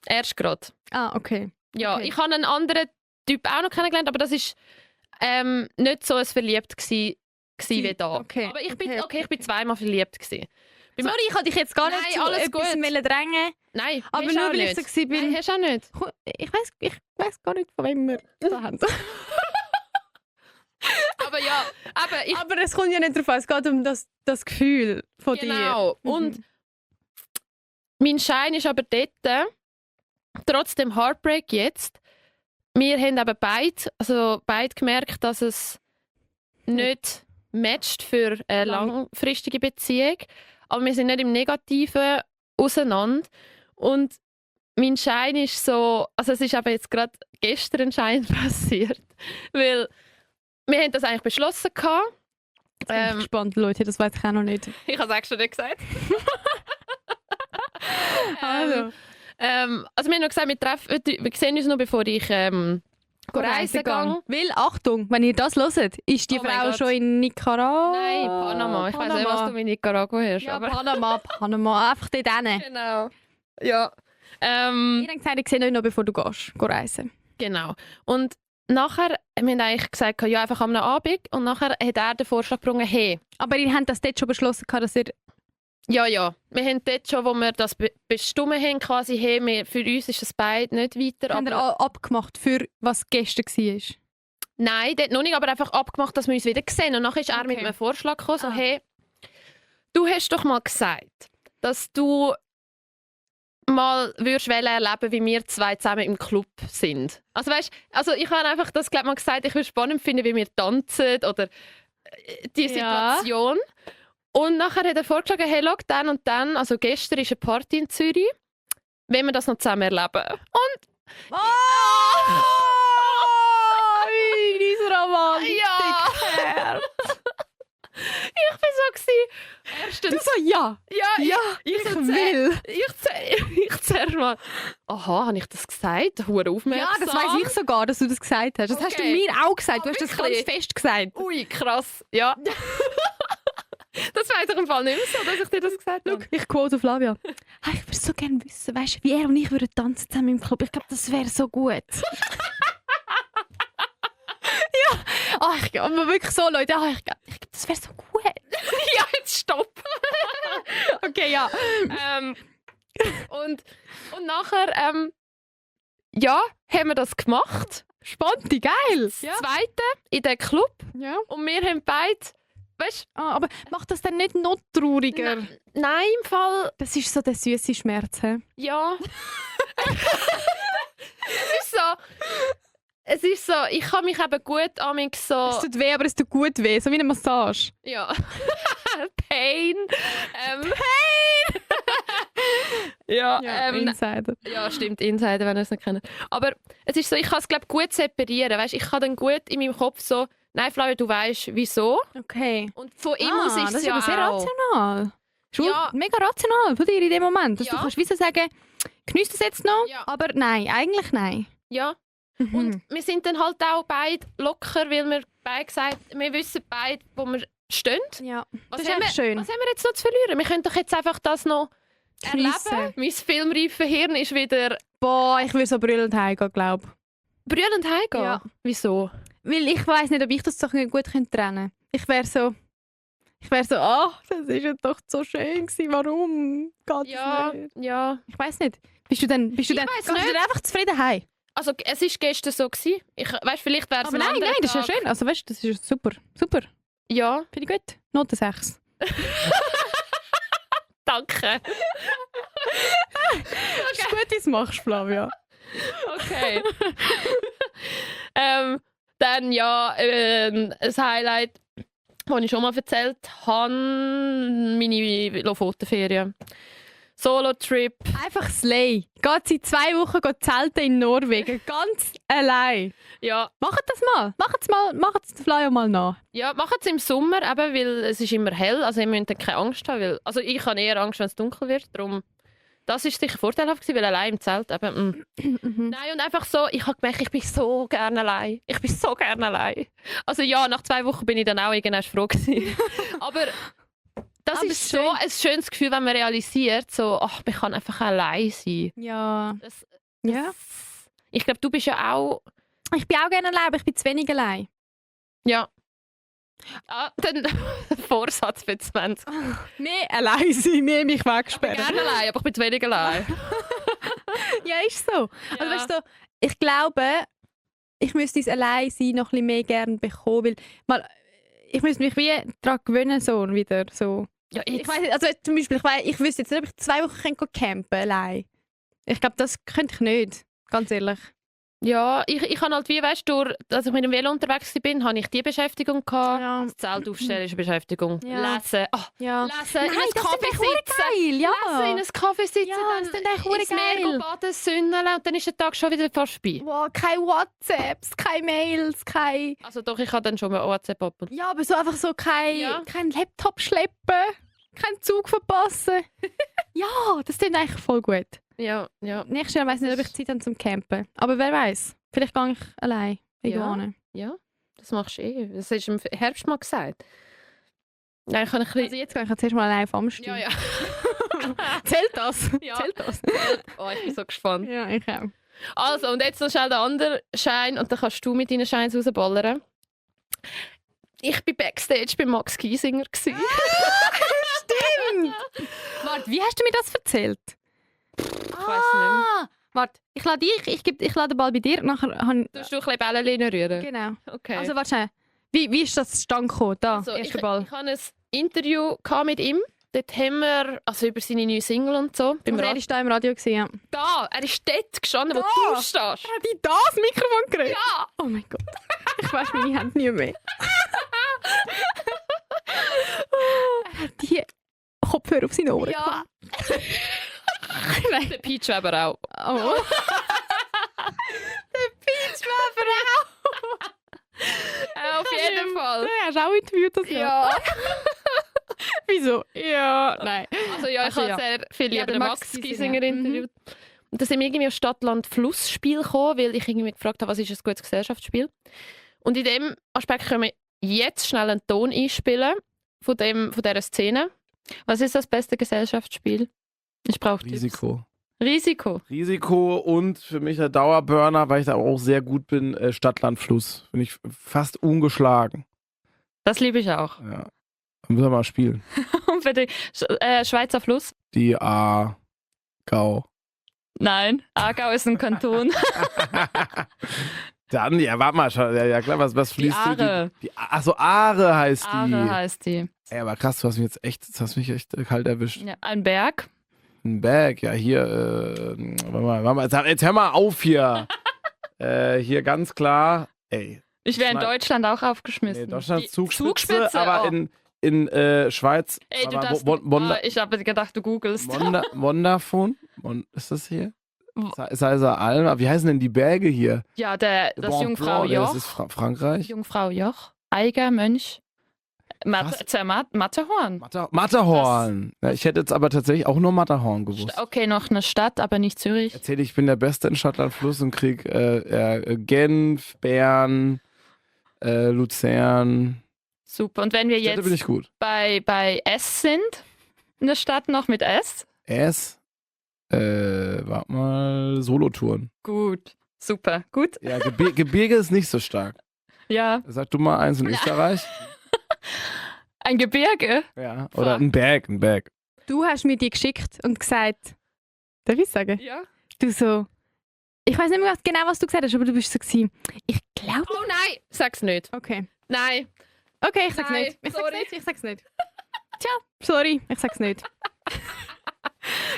Erst gerade. Ah, okay. Ja, Okay. ich habe einen anderen Typ auch noch kennengelernt, aber das war nicht so ein verliebt wie da. Okay, Aber ich okay, bin zweimal verliebt gewesen. Sorry, ich wollte dich jetzt gar nicht zu alles etwas drängen. Nein, aber nur weil ich so bin. Nein, hast du auch nicht. Ich weiss gar nicht, von wem wir das haben. Aber ja, aber es kommt ja nicht darauf an, es geht um das Gefühl von dir. Genau. Und mein Schein ist aber dort, trotz dem Heartbreak jetzt, wir haben eben beide gemerkt, dass es nicht matcht für eine langfristige Beziehung. Aber wir sind nicht im Negativen auseinander. Und mein Schein ist so, also es ist aber jetzt gerade gestern ein Schein passiert. Weil wir haben das eigentlich beschlossen gehabt. Ich bin gespannt, Leute, das weiß ich auch noch nicht. Ich habe es extra nicht gesagt. Also wir haben noch gesagt, wir sehen uns noch, bevor ich reisen gehe. Weil, Achtung, wenn ihr das hört, ist die Frau schon in Nicaragua? Nein, Panama. Ich weiß nicht, was du in Nicaragua hast. Ja, aber Panama, einfach dort hin. Genau. Ja. Ich habe gesagt, ich sehe euch noch, bevor du gehst reisen. Genau. Und nachher haben wir eigentlich gesagt, ja, einfach am Abend. Und nachher hat er den Vorschlag gebracht, hey. Aber ihr habt das dort schon beschlossen, dass ihr... Ja. Wir haben dort schon, wo wir das bestimmt haben, quasi, hey, für uns ist das beide nicht weiter. Haben wir abgemacht, für was gestern war? Nein, dort noch nicht, aber einfach abgemacht, dass wir uns wieder sehen. Und nachher ist er mit einem Vorschlag gekommen, so, hey, du hast doch mal gesagt, dass du mal würdest erleben, wie wir zwei zusammen im Club sind. Also weißt, ich habe einfach das mal gesagt, ich würde spannend finden, wie wir tanzen oder die Situation. Und nachher hat er vorgeschlagen, hey, schau, dann und dann, also gestern ist eine Party in Zürich, wenn wir das noch zusammen erleben. Und... wie dieser Romantik. Ja! Ich war so. Erstens, du so, ja, ich will. Ich zuerst mal, aha, habe ich das gesagt? Hure aufmerksam. Ja, das weiss ich sogar, dass du das gesagt hast. Das hast du mir auch gesagt. Du hast das ganz fest gesagt. Ui, krass. Ja. Das weiss ich im Fall nicht mehr so, dass ich dir das gesagt habe. Ich quote Flavia. Ich würde so gerne wissen, weißt, wie er und ich würden tanzen zusammen im Club. Ich glaube, das wäre so gut. Ja. Aber wirklich so, Leute. Ich glaube, das wäre so gut. Ja, jetzt stopp. Okay, ja. Und nachher, haben wir das gemacht. Spannend, geil. Das Zweite in den Club. Ja. Und wir haben beide, weißt du... aber macht das dann nicht noch trauriger? Nein, im Fall... Das ist so der süße Schmerz, he? Ja. Es ist so, ich kann mich eben gut amix so... Es tut weh, aber es tut gut weh, so wie eine Massage. Ja. Pain. Pain! Ja, Insider. Ja, stimmt, Insider, wenn ihr es nicht kennt. Aber es ist so, ich kann es glaube gut separieren. Weißt? Ich kann dann gut in meinem Kopf so, nein, Flavia, du weißt, wieso. Okay. Und von ihm aus ist es ja aber sehr auch. rational. Ja. Mega rational von dir in dem Moment. Dass Ja. du kannst wie so sagen, genießt das jetzt noch, aber nein, eigentlich nein. Ja. Und wir sind dann halt auch beide locker, weil wir beide gesagt wir wissen beide, wo wir stehen. Ja, Was das ist haben echt schön. Was haben wir jetzt noch zu verlieren? Wir können doch jetzt einfach das noch Geniessen. erleben. Mein filmreife Hirn ist wieder Boah, ich will so brüllend heimgehen, glaube ich. brüllend heimgehen. Ja. Wieso? Weil ich weiss nicht, ob ich das doch nicht gut trennen könnte. Ich wäre so, das ist ja doch so schön gewesen, warum geht das nicht? Ja. Ich weiss nicht. Bist du dann weiss gehst du nicht. dann einfach zufrieden heim? Also es war gestern so gewesen. Vielleicht wäre es Aber nein, das ist ja schön. Also weißt du, das ist super. Super. Ja. Finde ich gut. Note 6. Danke. Das ist gut, wie du es machst, Flavia. Okay. Dann ein Highlight, das ich schon mal erzählt habe, meine Lofotenferien. Solo-Trip. Einfach Slay. Geht seit 2 Wochen zelten in Norwegen. Ganz allein. Ja. Macht das mal. Macht es Flavia mal nach. Ja, machen es im Sommer, eben, weil es ist immer hell. Also ihr müsst dann keine Angst haben. Also ich habe eher Angst, wenn es dunkel wird. Darum, das war sicher vorteilhaft, weil allein im Zelt eben... Nein, und einfach so, ich habe gemerkt, ich bin so gerne allein. Ich bin so gerne allein. Also ja, nach 2 Wochen bin ich dann auch irgendwann froh gewesen. Aber das ist so ein schönes Gefühl, wenn man realisiert, so, ach, man kann einfach allein sein. Ja. Ja. Ich glaube, du bist ja auch... Ich bin auch gerne allein, aber ich bin zu wenig allein. Ja. Dann Vorsatz für 20. Nee, allein sein, nee, mich Ich bin wegsperren. gerne allein, aber ich bin zu wenig allein. Ja, ist so. Ja. Also, weißt du, ich glaube, ich müsste es allein sein noch ein bisschen mehr gerne bekommen, weil ich müsste mich wie daran gewöhnen, so wieder so. Ja, Ich weiss nicht, also zum Beispiel, ich wüsste jetzt nicht, ob ich 2 Wochen campen allein. Ich glaube, das könnte ich nicht, ganz ehrlich. Ja, ich habe halt wie, weißt du, als ich mit dem Velo unterwegs bin, habe ich die Beschäftigung gehabt. Ja. Das Zelt aufstellen ist eine Beschäftigung. Ja. Lesen. Oh, Ja. lesen, Nein, in einen das Kaffee ist sitzen. geil, ja. Lesen, in einen Kaffee sitzen, Ja, das dann ist echt ins Meer geil. baden, sünneln und dann ist der Tag schon wieder fast vorbei. Wow, keine WhatsApps, keine Mails, kein... Also doch, ich habe dann schon mal WhatsApp ab. Ja, aber so einfach so kein Laptop schleppen, keinen Zug verpassen. Ja, das klingt eigentlich voll gut. Ja, ja. Nächstes Jahr weiss ich nicht, ob ich Zeit habe zum Campen. Aber wer weiß? Vielleicht gehe ich allein irgendwo. Ja, das machst du eh. Das hast du im Herbst mal gesagt. Nein, ich kann ein bisschen... Also jetzt gehe ich zuerst mal allein auf Amstel. Ja, ja. Zählt das? Ja. Zählt das? Oh, ich bin so gespannt. Ja, ich auch. Also, und jetzt noch schnell der andere Schein und dann kannst du mit deinen Scheins rausballern. Ich war Backstage bei Max Giesinger. Stimmt! Warte, wie hast du mir das erzählt? Ich weiss nicht. Warte, ich lade ich lade den Ball bei dir. Nachher Du ein bisschen Bälle rühren. Genau. Okay. Also warte schnell. Wie ist das zustande gekommen? Da, Also, erster ich Ball. hatte ein Interview mit ihm. Dort haben wir, also über seine neue Single und so. Beim Er war da im Radio. Ja. Da, er ist dort gestanden, wo Da. du stehst. Hat die das Mikrofon gekriegt? Ja! Oh mein Gott. Ich weiß meine Hände nie mehr. Er hat die Kopfhörer auf seine Ohren Ja. Nein. Der Peach aber auch. Oh. Der Peachweber auch. Auf jeden Fall. Ja, hast du auch interviewt das Jahr? Ja. Wieso? Ja, nein. Also ja, ich Also habe ja. sehr viel Ja, über der den Max Max Giesinger. Giesinger interviewt. Und da sind wir irgendwie auf Stadt-Land-Fluss-Spiel gekommen, weil ich irgendwie gefragt habe, was ist ein gutes Gesellschaftsspiel. Und in dem Aspekt können wir jetzt schnell einen Ton einspielen von dieser Szene. Was ist das beste Gesellschaftsspiel? Ich brauche Risiko. Risiko. Risiko und für mich der Dauerburner, weil ich da auch sehr gut bin, Stadt-Land-Fluss. Bin ich fast ungeschlagen. Das liebe ich auch. Ja. Dann müssen wir mal spielen. Und für den Schweizer Fluss? Die Aargau. Nein, Aargau ist ein Kanton. Dann, ja, warte mal, ja klar, was fließt Aare. Achso, Aare heißt die. Aare heißt die. Ey, aber krass, du hast mich echt kalt erwischt. Ja, ein Berg. Ein Berg, ja, hier, warte mal, jetzt hör mal auf hier. Hier ganz klar, ey. Ich wäre in Nein. Deutschland auch aufgeschmissen. Nee, Deutschland Die Zugspitze, aber oh. in Schweiz. Ey, du aber darfst ich habe gedacht, du googelst. Wonderphone? Ist das hier? Wo- Salsa Alm? Wie heißen denn die Berge hier? Ja, das Mont Jungfrau Blanc, Joch. Das ist Frankreich. Jungfrau Joch. Eiger, Mönch. Matterhorn. Matterhorn. Ja, ich hätte jetzt aber tatsächlich auch nur Matterhorn gewusst. Okay, noch eine Stadt, aber nicht Zürich. Erzähle ich bin der Beste in Stadtland Fluss und krieg Genf, Bern, Luzern. Super. Und wenn wir Städte bin jetzt ich gut. bei S sind, eine Stadt noch mit S? Warte mal, Solotouren. Gut. Super. Gut. Ja, Gebirge ist nicht so stark. Ja. Sag du mal eins in Österreich. Ein Gebirge. Ja. Oder ein Berg. Du hast mir die geschickt und gesagt, darf ich sagen? Ja. Du so, ich weiß nicht mehr genau, was du gesagt hast, aber du bist so gewesen. Ich glaube. Oh nein, sag's nicht. Okay. Nein. Okay, ich sag's Nein, nicht. Ich sag's sorry. nicht. Ich sag's nicht. Tja, sorry, ich sag's nicht.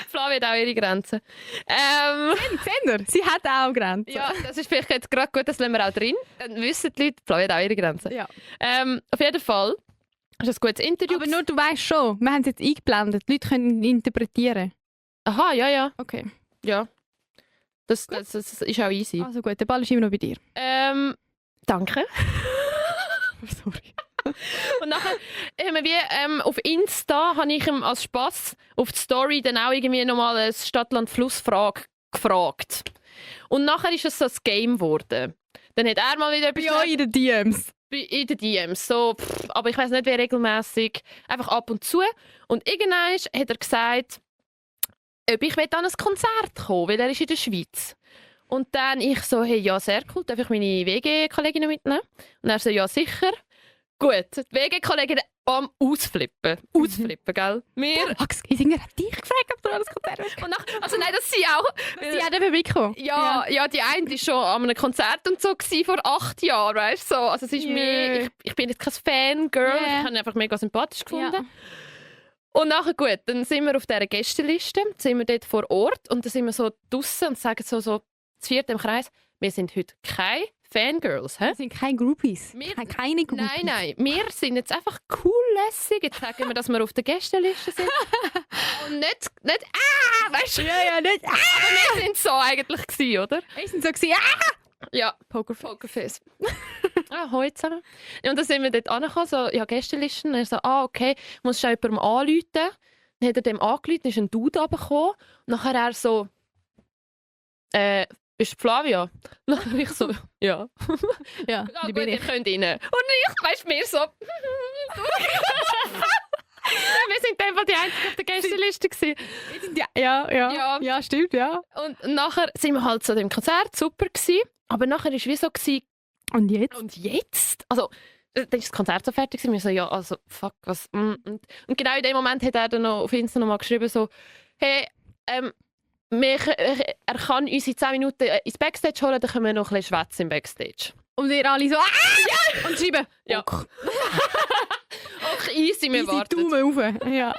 Flavia hat auch ihre Grenzen. Sender, sie hat auch Grenzen. Ja, das ist vielleicht jetzt gerade gut, das lassen wir auch drin. Dann wissen die Leute, Flavia hat auch ihre Grenzen. Ja. Auf jeden Fall ist ein gutes Interview. Aber nur du weißt schon, wir haben es jetzt eingeblendet. Die Leute können interpretieren. Aha, ja. Okay. Ja. Das ist auch easy. Also gut, der Ball ist immer noch bei dir. Danke. Sorry. Und nachher haben wir wie, auf Insta habe ich ihm als Spass auf die Story dann auch irgendwie nochmal eine Stadt-Land-Fluss-Frage gefragt. Und nachher ist es so ein Game geworden. Dann hat er mal wieder etwas Ja, in den DMs. in den DMs. So, aber ich weiß nicht, wie regelmäßig. Einfach ab und zu. Und irgendwann hat er gesagt, ob ich an ein Konzert kommen will, weil er ist in der Schweiz. Und dann ich so, hey, ja, sehr cool, darf ich meine WG-Kolleginnen mitnehmen? Und er so, ja, sicher. Gut, die WG-Kollegin Bam, ausflippen, gell? Wir... Max Giesinger hat dich gefragt, ob du alles Konzert willst. Und also nein, das sie auch... Sie hat eben mitgekommen. Ja, die eine war schon an einem Konzert und so vor 8 Jahren, weißt du? So. Also es ist mir... Ich bin jetzt kein Fangirl, ich habe ihn einfach mega sympathisch gefunden. Ja. Und nachher gut, dann sind wir auf dieser Gästeliste, sind wir dort vor Ort und dann sind wir so draussen und sagen so zu viert im Kreis, wir sind heute keine Fangirls. Wir sind keine Groupies. Keine Groupies. Nein, wir sind jetzt einfach cool lässig. Jetzt sagen wir, dass wir auf der Gästeliste sind. Und nicht weißt du? Ja, nicht Aber wir sind so eigentlich gewesen, oder? Wir sind so gewesen, Ja, Pokerface. Heute zusammen. Ja, und dann sind wir dort angekommen, so, ja, Gästelisten. Und er so, okay, muss schon jemandem anrufen. Dann hat er dem angerufen, dann ist ein Dude runtergekommen. Und nachher er so, bist du Flavia? Und dann ich so, ja. Ja, die gut, ihr könnt rein. Und ich, weißt du, mir so... Wir sind einfach die Einzigen auf der Gästeliste gewesen. Ja, stimmt, ja. Und nachher sind wir halt zu dem Konzert, super gewesen. Aber nachher war es wie so gewesen, und jetzt? Und jetzt? Also, dann ist das Konzert so fertig gewesen. Wir so, ja, also, fuck, was... Und genau in dem Moment hat er dann noch auf Insta noch mal geschrieben, so, hey, er kann uns in 10 Minuten ins Backstage holen, dann können wir noch ein bisschen schwätzen im Backstage. Und ihr alle so, ja! Und schreiben, ja. Ok. Och, easy, wir warten. Daumen rauf. Ja.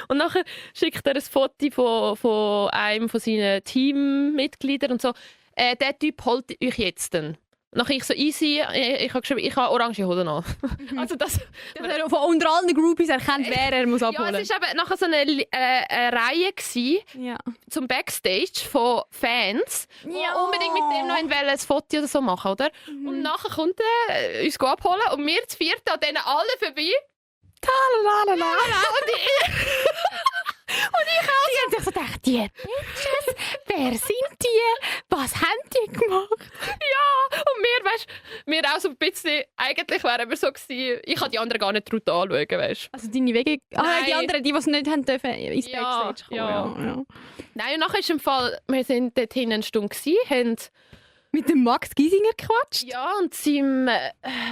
Und nachher schickt er ein Foto von einem von seinen Teammitgliedern und so. Der Typ holt euch jetzt dann. Nachher ich so easy, ich habe geschrieben, ich habe orange Hoden an. Also das er von unter allen Groupies erkennt, wer er muss abholen. Ja, es war eben nachher so eine Reihe zum Backstage von Fans, die unbedingt mit dem noch ein Foto oder so machen, oder? Und nachher kommt er uns abholen und wir zu viert an denen alle vorbei. Talalala. Und ich auch. Die haben sich so gedacht, die Bitches, wer sind die? Was haben die gemacht? Ja, und wir, weißt wir auch so ein bisschen, eigentlich wären wir so gewesen, ich habe die anderen gar nicht traut anschauen, weißt. Also deine Wege, die anderen, die es nicht haben dürfen, ins Backstage kommen. Ja. Nein, und nachher ist im Fall, wir sind dort hinten eine Stunde gewesen, haben mit dem Max Giesinger gequatscht. Ja, und seinem,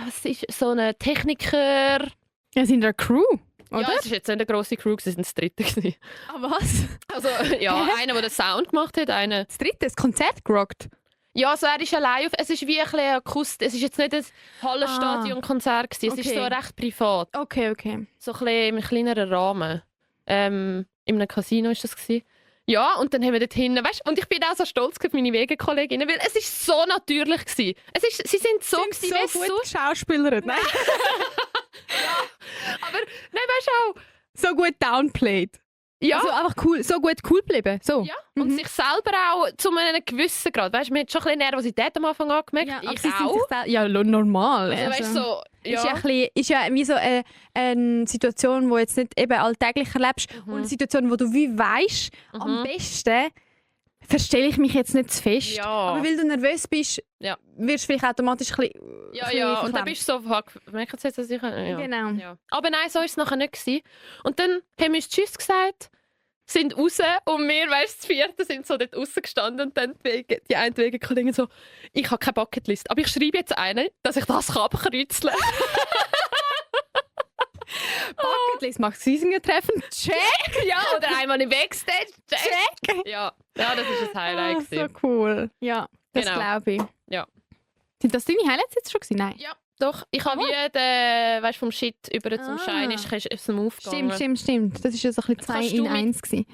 was ist so ein Techniker. Ja, sind eine Crew. Oder? Ja, es war jetzt nicht eine grosse Crew, es waren das dritte. Was? Also, ja, einer, der den Sound gemacht hat, einer... Das dritte, das Konzert gerockt? Ja, so er ist allein auf... Es ist wie ein bisschen akustisch. Es ist jetzt nicht ein Hallenstadion-Konzert gewesen. Es ist so recht privat. Okay. So ein bisschen im kleineren Rahmen. In einem Casino war das gewesen. Ja, und dann haben wir dort hinten, weißt, und ich bin auch so stolz auf meine Wegenkolleginnen, weil es ist so natürlich gewesen. Sie sind so gut Schauspielerin. Nein. Ja, aber nein, weißt du auch, so gut downplayed. Ja. Also einfach cool, so gut cool geblieben. So. Ja, und sich selber auch zu einem gewissen Grad. Weißt du, man hat schon ein bisschen Nervosität am Anfang angemerkt. Ja, ich auch. Ja, normal. Also, weißt, so, ja. Ist ja wie so eine Situation, die du jetzt nicht eben alltäglich erlebst. Und eine Situation, wo du wie weisst, am besten verstelle ich mich jetzt nicht zu fest. Ja. Aber weil du nervös bist, wirst du vielleicht automatisch ein bisschen... Ja, und dann bist du so, fuck, merkst du jetzt, dass ich... Ja. Genau. Ja. Aber nein, so war es nachher nicht gewesen. Und dann haben wir uns Tschüss gesagt, sind raus und wir, weißt du, das vierte sind so dort rausgestanden und dann die eine Wegenkollegin so, ich habe keine Bucketlist, aber ich schreibe jetzt eine, dass ich das abkreuzeln kann. Bucketlist, Max Giesinger treffen, check! Ja, oder einmal im Backstage, check! Ja, das ist ein Highlight. So cool. Ja, das glaube ich. Ja. Sind das deine Highlights jetzt schon gewesen? Nein. Ja, doch. Ich habe wie den, weißt, vom Shit über zum Schein ist es mir aufgegangen. Stimmt. Das war ja so ein bisschen 2 in 1 gewesen.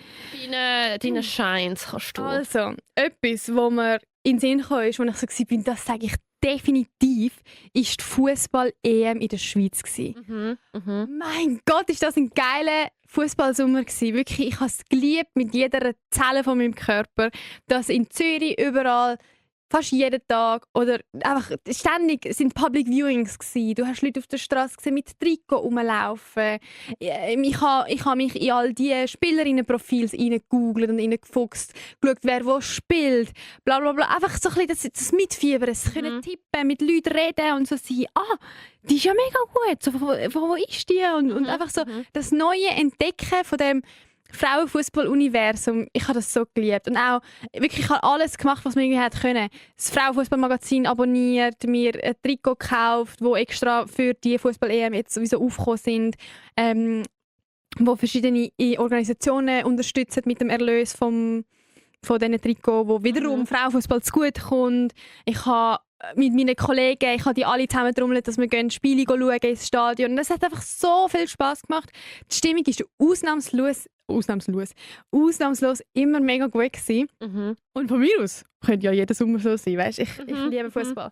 Deine Shines kannst du. Also, etwas, wo mir in den Sinn kam, ist, wo ich so war, das sage ich definitiv, ist die Fußball-EM in der Schweiz gewesen. Mein Gott, ist das ein geiler Fußballsommer gewesen. Wirklich, ich habe es geliebt mit jeder Zelle von meinem Körper, dass in Zürich überall fast jeden Tag oder einfach ständig sind Public Viewings gewesen. Du hast Leute auf der Straße gesehen mit Trikot rumlaufen. Ich habe mich in all diese Spielerinnenprofils reingegoogelt und reingefuchst, geschaut, wer wo spielt, bla bla bla. Einfach so ein bisschen das Mitfiebern, können tippen, mit Leuten reden und so sein. Die ist ja mega gut. So, wo ist die? Und einfach so das neue Entdecken von dem Frauenfußball-Universum, ich habe das so geliebt. Und auch, wirklich, ich habe alles gemacht, was man irgendwie hätte können. Das Frauenfußball-Magazin abonniert, mir ein Trikot gekauft, wo extra für die Fußball-EM jetzt sowieso aufgekommen sind, wo verschiedene Organisationen unterstützen mit dem Erlös von diesen Trikots, wo wiederum Frauenfußball zugute kommt. Ich habe mit meinen Kollegen, ich habe die alle zusammen trommelt, dass wir Spiele schauen ins Stadion. Und das hat einfach so viel Spass gemacht. Die Stimmung war ausnahmslos immer mega gut gewesen. Und von mir aus könnte ja jeder Sommer so sein, weißt? Ich liebe Fußball.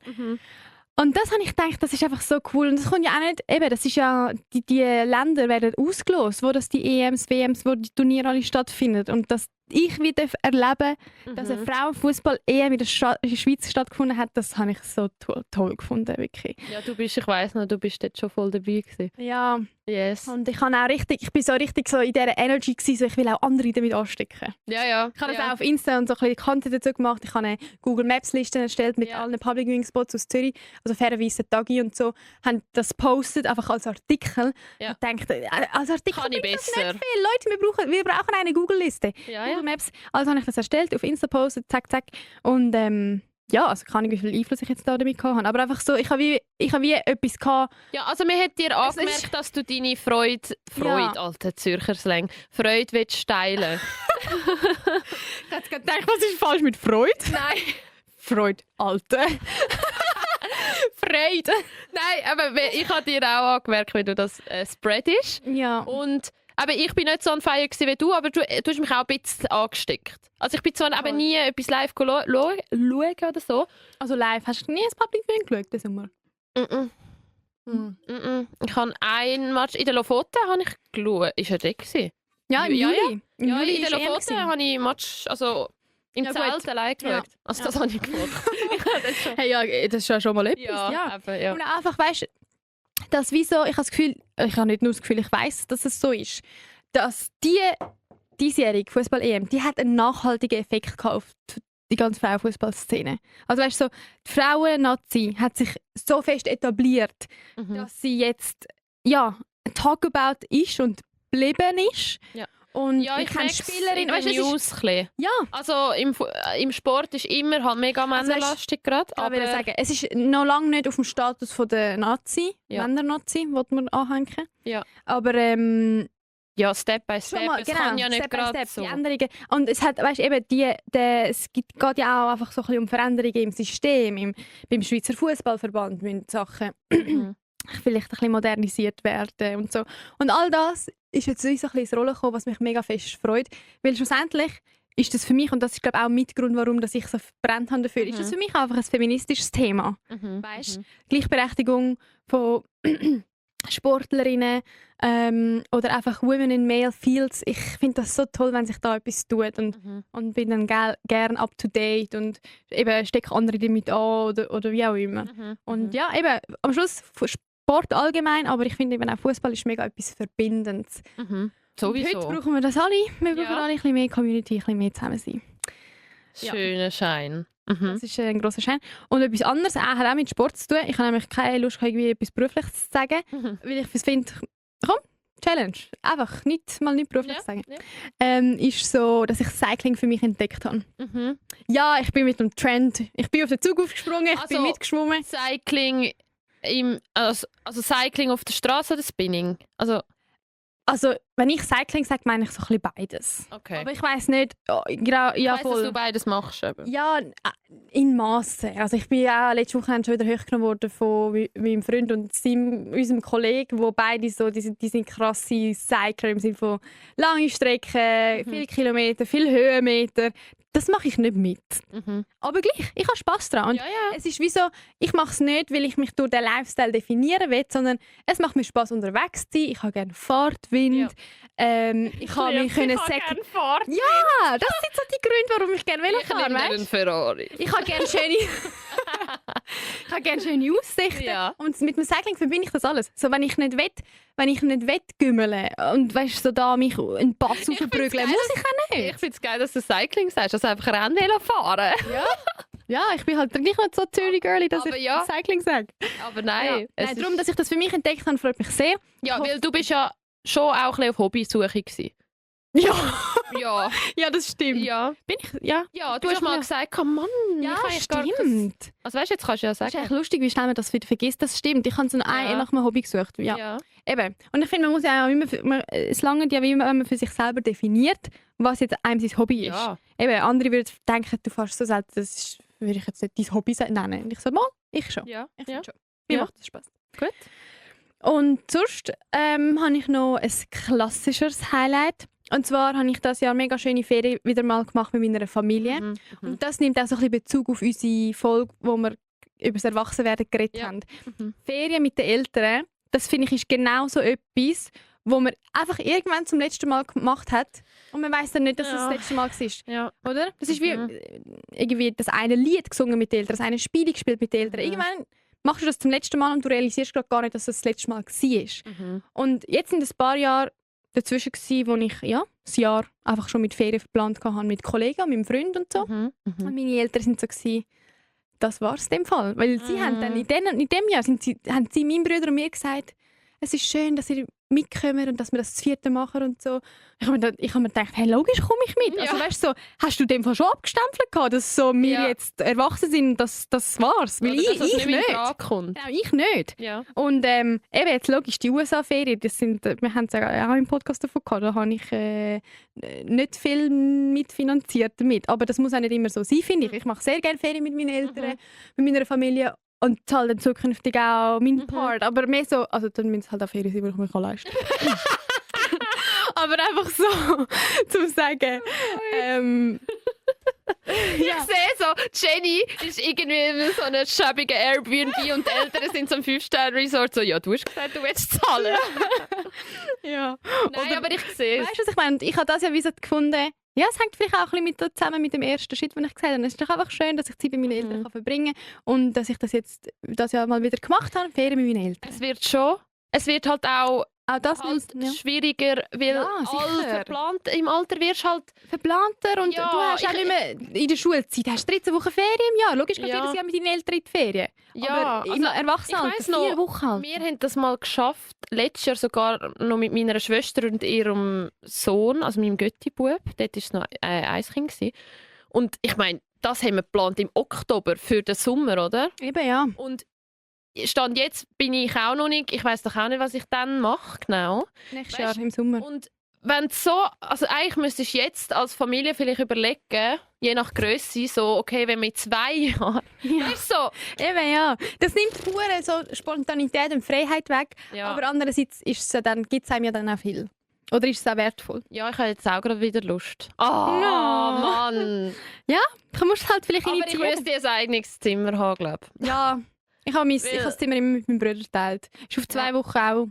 Und das habe ich gedacht, das ist einfach so cool. Und das kommt ja auch nicht, eben, das ist ja, die Länder werden ausgelost, wo das die EMs, WMs, wo die Turniere alle stattfinden. Und dass ich wieder erleben, dass eine Frauenfußball-EM in der Schweiz stattgefunden hat, das habe ich so toll gefunden, wirklich. Ja, ich weiss noch, du bist dort schon voll dabei gewesen. Ja. Yes. Und ich bin so richtig so in dieser Energy gewesen, so ich will auch andere damit anstecken. Ja. Ich habe das auch auf Insta und so ein bisschen Content dazu gemacht. Ich habe eine Google Maps Liste erstellt mit allen Public Viewing Spots aus Zürich, also fairerweise Tagi und so, haben das postet einfach als Artikel. Ja. Ich dachte, als Artikel kann ich besser. Nicht viel. Leute, wir brauchen eine Google Liste. Google Maps. Also habe ich das erstellt, auf Insta postet, zack. Und also keine Ahnung, wie viel Einfluss ich jetzt da damit hatte. Aber einfach so, ich habe wie etwas gehabt. Ja, also man hat dir angemerkt, dass du deine Freude, alter Zürcher Slang, Freude willst teilen. Ich habe gerade gedacht, was ist falsch mit Freude? Nein. Freude, alte. Freude. Nein, aber ich habe dir auch angemerkt, wie du das spreadest. Ja. Und aber ich bin nicht so on fire wie du, aber du hast mich auch ein bisschen angesteckt. Also ich bin zwar aber nie etwas live schauen oder so. Also live, hast du nie ein Public Viewing geschaut diesen Sommer? Ich habe einen Match in der Lofoten geschaut. Ist er dort gewesen? Ja, im Juli. Im Juli in der Lofoten habe ich einen Match, also im Zelt allein geschaut. Ja. Also das habe ich gemacht. Hey, ja, das ist ja schon mal etwas. Ja. Und einfach, weißt du, dass wieso, ich habe das Gefühl, ich habe nicht nur das Gefühl, ich weiss, dass es so ist, dass diesjährige Fußball-EM, die hat einen nachhaltigen Effekt gehabt auf die ganze Frauenfußballszene. Also weißt du, so, die Frauen-Nazi hat sich so fest etabliert, dass sie jetzt Talkabout ist und geblieben ist. Ja. Und ja, ich kenne Spielerin, weißt du, ja. Also im Sport ist immer halt mega männerlastig gerade. Aber ich sagen, es ist noch lange nicht auf dem Status von der Nazi, Männer-Nazi, wollte man anhängen. Ja. Aber ja, Step by Step. Es kann ja nicht gerade so. Die Änderungen. Und es hat, weißt, eben es geht ja auch einfach so ein bisschen um Veränderungen im System, beim Schweizer Fußballverband müssen Sachen vielleicht ein bisschen modernisiert werden und so. Und all das ist jetzt so ein bisschen ins Rollen gekommen, was mich mega fest freut. Weil schlussendlich ist das für mich, und das ist glaube ich auch Mitgrund, warum dass ich so verbrannt habe dafür, ist das für mich einfach ein feministisches Thema. Weißt? Gleichberechtigung von Sportlerinnen oder einfach Women in Male Fields. Ich finde das so toll, wenn sich da etwas tut und bin dann gern up to date und eben stecke andere damit an oder wie auch immer. Und ja, eben am Schluss Sport allgemein, aber ich finde eben auch Fußball ist mega etwas Verbindendes. Sowieso. Heute brauchen wir das alle. Wir brauchen alle ein bisschen mehr Community, ein bisschen mehr zusammen sein. Schöner Schein. Das ist ein grosser Schein. Und etwas anderes hat auch mit Sport zu tun. Ich habe nämlich keine Lust, irgendwie etwas Berufliches zu sagen, weil ich finde, komm, Challenge. Einfach nicht beruflich sagen. Ja. Ist so, dass ich Cycling für mich entdeckt habe. Ja, ich bin mit dem Trend. Ich bin auf den Zug aufgesprungen, ich bin mitgeschwommen. Cycling Cycling auf der Straße oder Spinning? Also, wenn ich Cycling sage, meine ich so ein bisschen beides. Okay. Aber ich weiss nicht, ich weiss, dass du beides machst. Eben. Ja, in Massen. Also ich bin ja letzte Woche schon wieder hochgenommen worden von meinem Freund und unserem Kollegen, wo beide so, die sind krasse Cycler im Sinne von lange Strecken, viele Kilometer, viele Höhenmeter. Das mache ich nicht mit. Aber gleich, ich habe Spass daran. Und es ist wie so, ich mache es nicht, weil ich mich durch den Lifestyle definieren will, sondern es macht mir Spass, unterwegs zu sein. Ich habe gerne Fahrtwind. Ich kann mich sagen... Ja, das sind so die Gründe, warum ich gerne Velo fahre. Ich nehme einen Ferrari. Ich habe gerne schöne Aussichten. Ja. Und mit dem Cycling verbinde ich das alles. So, wenn ich nicht will gümmeln und weißt, so da mich in den Pass aufbrügeln, muss ich auch nicht. Ich finde es geil, dass du Cycling sagst, also einfach Rennvelo fahren. Ja, ich bin halt nicht so Zürich-Girlie, dass ich Cycling sage. Aber nein. Nein, darum, dass ich das für mich entdeckt habe, freut mich sehr. Ja, weil du bist ja schon auch ein bisschen auf Hobbysuche gewesen. Ja. Ja, das stimmt. Ja. Bin ich? Ja. Ja, du hast mal gesagt, komm Mann, Ja, ich kann stimmt. Also weißt du, jetzt kannst du ja Das ist sagen. echt lustig, wie schnell man das wieder vergisst. Das stimmt. Ich habe so nach einem Hobby gesucht. Ja. Eben. Und ich finde, man muss ja auch immer, es langt ja, wie immer, wenn man für sich selber definiert, was jetzt einem sein Hobby ist. Ja. Eben, andere würden denken, du fährst so selten, das ist, würde ich jetzt nicht dein Hobby nennen. Und ich so, mal, ich schon. Ja. Ich Ja. finde schon. Mir Ja. macht das Spaß. Gut. Und sonst habe ich noch ein klassischeres Highlight. Und zwar habe ich das Jahr mega schöne Ferien wieder mal gemacht mit meiner Familie. Mhm. Und das nimmt auch so ein bisschen Bezug auf unsere Folge, wo wir über das Erwachsenwerden geredet Ja. haben. Mhm. Ferien mit den Eltern, das finde ich ist genau so etwas, wo man einfach irgendwann zum letzten Mal gemacht hat und man weiß dann nicht, dass es Ja. das letzte Mal war. Ja. Oder? Das ist wie Mhm. irgendwie das eine Lied gesungen mit den Eltern, das eine Spiel gespielt mit den Eltern. Mhm. Irgendwann machst du das zum letzten Mal und du realisierst gerade gar nicht, dass es das letzte Mal war. Mhm. Und jetzt sind ein paar Jahre dazwischen gewesen, wo ich das Jahr einfach schon mit Ferien verplant hatte, mit Kollegen, mit meinem Freund und so. Mhm. Mhm. Und meine Eltern sind so gewesen, das war es in dem Fall. Weil sie haben dann in dem Jahr haben sie meinem Bruder und mir gesagt, es ist schön, dass ihr mitkommen und dass wir das 4. machen und so. Ich habe mir gedacht, hey, logisch komme ich mit. Ja. Also weißt du, so, hast du in dem Fall schon abgestempelt gehabt, dass so wir Ja. jetzt erwachsen sind, das war's? Weil Oder dass das ich nicht. nicht. In Frage kommt. Ja, ich nicht. Ja. Und eben jetzt logisch, die USA-Ferien, wir haben es ja auch im Podcast davon gehabt, da habe ich nicht viel mitfinanziert damit. Aber das muss auch nicht immer so sein, finde ich. Ich mache sehr gerne Ferien mit meinen Eltern, mit meiner Familie und zahle dann zukünftig auch meinen Part. Aber mehr so, also dann müssen es halt auch Ferien sein, die ich mir leisten kann. Aber einfach so, zum sagen, Ich sehe so, Jenny ist irgendwie in so einem schäbigen Airbnb und die Eltern sind so ein 5-Sterne-Resort. So, ja, du hast gesagt, du willst zahlen. ja. Nein, aber ich sehe es. Weißt du, was ich meine? Und ich habe das ja wie so gefunden, ja, es hängt vielleicht auch ein bisschen zusammen mit dem ersten Schritt, den ich gesagt habe. Es ist doch einfach schön, dass ich Zeit mit meinen Eltern kann verbringen kann und dass ich das jetzt das Jahr mal wieder gemacht habe, Ferien mit meinen Eltern. Es wird schon. Es wird halt auch Auch das halt muss, schwieriger, weil Ja, sicher. verplant, im Alter wirst du halt... verplanter und Ja, du hast auch nicht mehr in der Schulzeit hast 13 Wochen Ferien im Jahr. Logisch kannst du Ja. jedes Jahr mit deinen Eltern in die Ferien. Ja, aber im Erwachsenenalter ich weiss noch, 4 Wochen halt. Wir haben das mal geschafft, letztes Jahr sogar noch mit meiner Schwester und ihrem Sohn, also meinem Götti-Bub. Dort war es noch ein Kind gewesen. Und ich meine, das haben wir geplant im Oktober für den Sommer, oder? Eben, ja. Und Stand jetzt bin ich auch noch nicht, ich weiß doch auch nicht, was ich dann mache, genau. Nächstes Weißt- Jahr im Sommer. Und wenn so, also eigentlich müsstest du jetzt als Familie vielleicht überlegen, je nach Größe, so, okay, wenn wir in 2 Jahren, Ja. weißt du, so, Eben, ja. Das nimmt pure so Spontanität und Freiheit weg. ja. Aber andererseits ist es ja dann, gibt es einem ja dann auch viel. Oder ist es auch wertvoll? Ja, ich habe jetzt auch gerade wieder Lust. Ah, Ja. Mann. Du musst halt vielleicht Aber ich initiieren. müsste ein eigenes Zimmer haben, glaube ich. Ja. Ich habe Weil- das Zimmer immer mit meinem Bruder geteilt. Ist auf 2 Wochen auch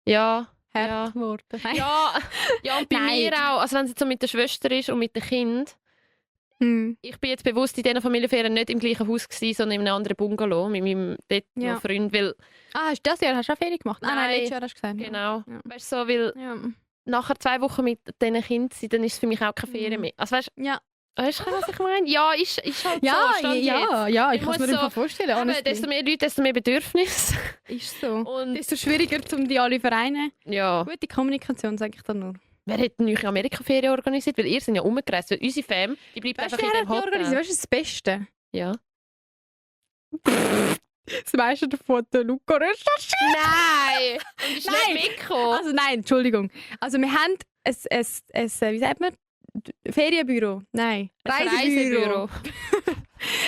Ja. hart Ja. geworden. Nein. Ja, ja, und bei Nein. mir auch. Also wenn es jetzt so mit der Schwester ist und mit dem Kind. Hm. Ich bin jetzt bewusst in diesen Familienferien nicht im gleichen Haus gewesen, sondern in einem anderen Bungalow mit meinem dort Ja. noch Freund, weil, Das Jahr hast du auch Ferien gemacht? Nein, Nein. letztes Jahr hast du gesagt. genau, Ja. weißt du, so, weil Ja. nachher 2 Wochen mit diesen Kindern sein, dann ist es für mich auch keine Ferien Mhm. mehr. Also weißt Ja. du, was ich meine? Ja, ist halt Ja, so, Stand jetzt. ja, Ich ich kann es muss mir so- einfach vorstellen. Aber honestly. desto mehr Leute, desto mehr Bedürfnisse. Ist so. Und Desto schwieriger, um die alle vereinen. ja, Gute Kommunikation, sage ich dann nur. wer hat denn euch Amerika-Ferien organisiert? Weil ihr sind ja umgereist. Weil unsere Fam, die bleibt Weißt du, einfach wer in hat dem die organisiert? Hotel. Weißt du, das Beste? Ja. Das meiste davon hat der Luca recherchiert. Nein! Und ist Nein. nicht mitgekommen. Also nein, Entschuldigung. Also wir haben wie sagt man? Ferienbüro? Nein. Ein Reisebüro.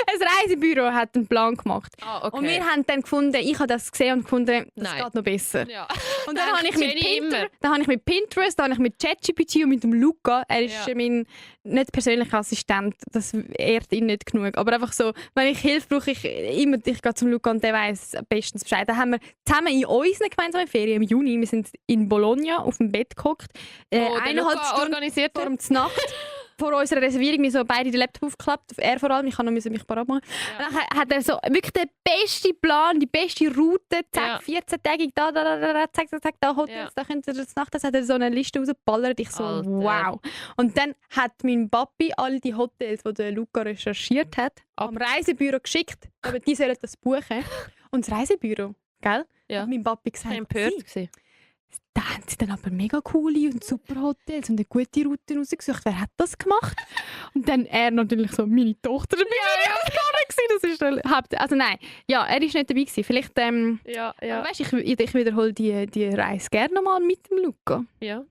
Ein Reisebüro hat einen Plan gemacht. Ah, okay. Und wir haben dann gefunden, ich habe das gesehen und gefunden, das Nein. geht noch besser. ja. Und dann Denkt habe ich, mit Jenny immer. Pinterest, dann habe ich mit ChatGPT und mit dem Luca, er ist Ja. mein nicht persönlicher Assistent, das ehrt ihn nicht genug, aber einfach so, wenn ich Hilfe brauche, ich gehe zum Luca und der weiss bestens Bescheid. Dann haben wir zusammen in unseren gemeinsamen Ferien im Juni, wir sind in Bologna auf dem Bett gehockt, Der 1,5 Luca Stunden organisiert vor hat. der Nacht. Vor unserer Reservierung wir so beide den Laptop aufgeklappt, er vor allem, ich musste noch mich parat machen. Ja. Und dann hat er so wirklich den besten Plan, die beste Route, zack, Ja. 14-tägig, da, zack, da Hotels, da könnt ihr das Nacht, das hat er so eine Liste rausgeballert, ich so, Alter. wow. Und dann hat mein Papi all die Hotels, die der Luca recherchiert hat, am Reisebüro geschickt, aber die sollen das buchen. Und das Reisebüro, gell? Ja. Hat mein Papi gesagt, Ich war empört. «Sie, gewesen. Da haben sie dann aber mega coole und super Hotels und eine gute Route rausgesucht. Wer hat das gemacht? Und dann er natürlich so, meine Tochter dabei. Das ist also nein, ja, er ist nicht dabei gewesen. Vielleicht, weißt, ich wiederhole die Reise gerne nochmal mit dem Luca. Ja.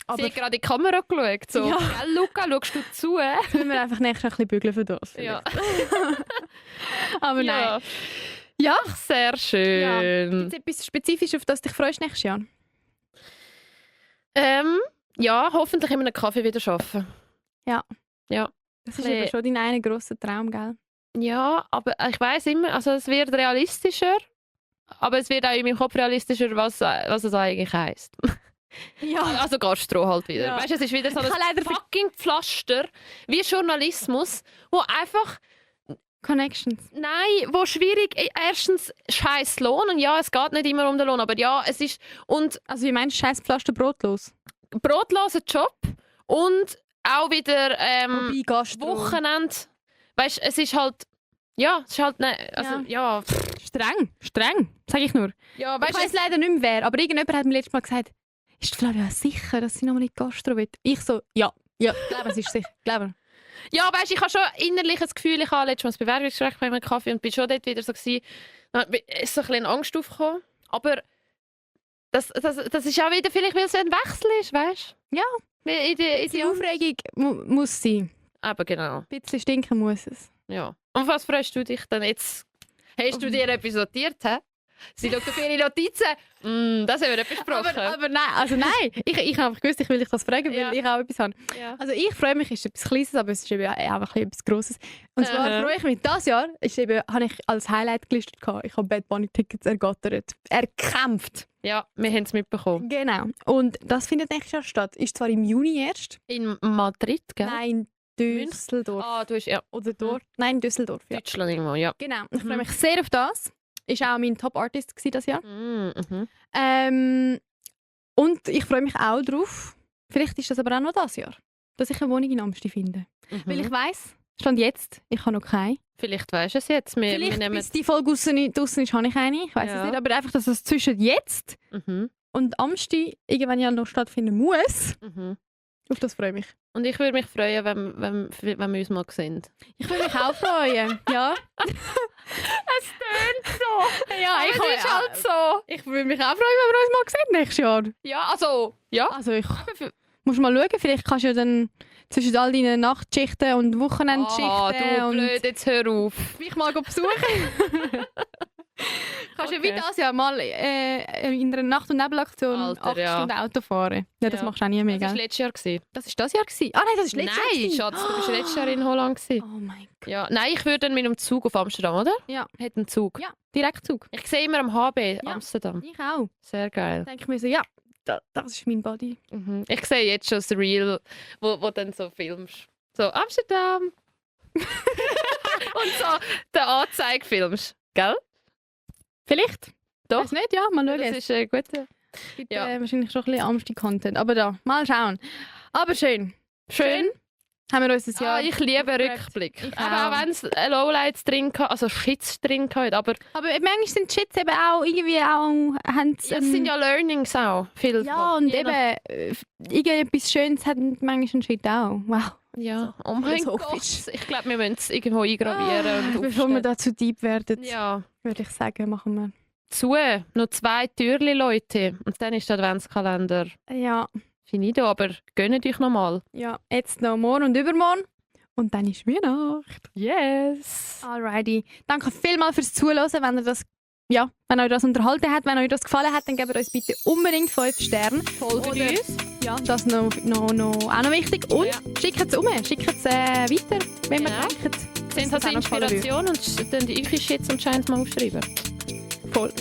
Aber sie hat gerade in die Kamera geschaut. So. Ja. Gell, Luca, schaust du zu? Müssen wir einfach nächstes Jahr ein bisschen bügeln für das. Ja. Aber nein. Ja, sehr schön. Gibt es etwas Spezifisches, auf das du dich freust nächstes Jahr? Ja, hoffentlich in einem Kaffee wieder arbeiten. Ja. Ja. Das ist eben schon dein einer grosser Traum, gell? Ja, aber ich weiss immer, also es wird realistischer, aber es wird auch in meinem Kopf realistischer, was es eigentlich heisst. Ja. Also Gastro halt wieder. Ja. Weißt du, es ist wieder so ein fucking Pflaster wie Journalismus, wo einfach Connections. Nein, wo schwierig. Erstens scheiß Lohn und ja, es geht nicht immer um den Lohn, aber ja, es ist und also wie meinst du scheiß Pflaster brotlos? Brotloser Job und auch wieder Wochenende. Weißt, es ist halt ja, es ist halt also ja. Streng, sag ich nur. Ja, weißt, ich weiss leider nicht mehr wer, aber irgendjemand hat mir letztes Mal gesagt, ist Flavia sicher, dass sie nochmal in die Gastro will? Ich so, ja, glaube es ist sicher, glaube. Ja, weißt, ich habe schon innerlich das Gefühl, ich habe letztes Mal ein Bewerbungsgespräch bei einem Kaffee und bin schon dort wieder so gewesen, ist so ein bisschen Angst aufgekommen. Aber das ist auch wieder vielleicht, weil es ein Wechsel ist, weißt du? Ja. Die Aufregung muss sein. Aber genau. Ein bisschen stinken muss es. Ja. Und was freust du dich denn jetzt? Hast du dir etwas notiert, hä? Sie schaut auf ihre Notizen. Das haben wir besprochen. Aber nein. Ich habe einfach gewusst, ich will dich das fragen, weil ich auch etwas habe. Ja. Also ich freue mich, es ist etwas Kleines, aber es ist eben auch etwas Grosses. Und zwar freue ich mich, dieses Jahr habe ich als Highlight gelistet. Ich habe Bad Bunny Tickets ergattert. Erkämpft. Ja, wir haben es mitbekommen. Genau. Und das findet nächstes Jahr statt. Ist zwar im Juni erst. In Madrid, gell? Nein, Düsseldorf. Ah, du hast ja. Oder dort. Nein, Düsseldorf. Ja. Deutschland irgendwo, ja. Genau. Ich freue mich sehr auf das. Ist auch mein Top-Artist dieses Jahr. Und ich freue mich auch drauf. Vielleicht ist das aber auch noch dieses Jahr, dass ich eine Wohnung in Amsti finde. Weil ich weiss, Stand jetzt, ich habe noch keine. Vielleicht weisst du es jetzt. Vielleicht, bis die Folge draussen ist, habe ich eine. Ich weiss es nicht. Aber einfach, dass es zwischen jetzt und Amsti irgendwann ja noch stattfinden muss. Auf das freue ich mich. Und ich würde mich freuen, wenn wir uns mal sehen. Ich würde mich auch freuen, ja. Es tönt so. Ja, es ist halt so. Ich würde mich auch freuen, wenn wir uns mal sehen nächstes Jahr. Ja, also, ja. Also ich muss mal schauen, vielleicht kannst du ja dann zwischen all deinen Nachtschichten und Wochenendschichten du blöd, jetzt hör auf. Mich mal besuchen. Kannst du wie das ja mal in einer Nacht- und Nebelaktion 8 Stunden Auto fahren. Ja, das machst du auch nie mehr, gell? Das war letztes Jahr. Das war das Jahr? Ah nein, das war letztes Jahr. Nein, Schatz, du warst letztes Jahr in Holland. Oh mein Gott. Ja, nein, ich würde dann mit dem Zug auf Amsterdam, oder? Ja. Hat einen Zug? Ja, Direktzug. Ich sehe immer am HB Amsterdam. Ich auch. Sehr geil. Da denke ich mir so, ja, das ist mein Body. Ich sehe jetzt schon das Reel, wo dann so filmst. So, Amsterdam. Und so den Anzeige filmst. Gell? Vielleicht. Doch. Weiß nicht, ja, mal schauen. Das ist gut. Gibt wahrscheinlich schon ein bisschen Amsti-Content. Aber da, mal schauen. Aber schön. Schön. Haben wir uns das Jahr... ich liebe Rückblick. Aber auch wenn es Lowlights drin hat, also Shits drin hat. Aber manchmal sind Shits eben auch irgendwie auch... Es sind ja Learnings auch. Viel ja, und eben irgendetwas Schönes hat manchmal ein Shit auch. Wow. Ja, oh mein Gott. Ich glaube, wir müssen es irgendwo eingravieren. Bevor wir da zu deep werden, würde ich sagen, machen wir noch 2 Türchen, Leute. Und dann ist der Adventskalender finito, aber gönnt euch noch mal. Ja, jetzt noch morgen und übermorgen. Und dann ist Weihnacht. Yes. Alrighty. Danke vielmals fürs Zuhören. Wenn euch das unterhalten hat, wenn euch das gefallen hat, dann gebt uns bitte unbedingt 5 Sterne. Folgt uns. Ja, das ist auch noch wichtig. Und schickt es schickt es weiter, wenn wir denken. Sind das Inspiration und dann die eure Shits und Shines mal aufschreiben. Voll.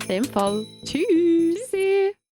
In dem Fall. Tschüss. Tschüssi.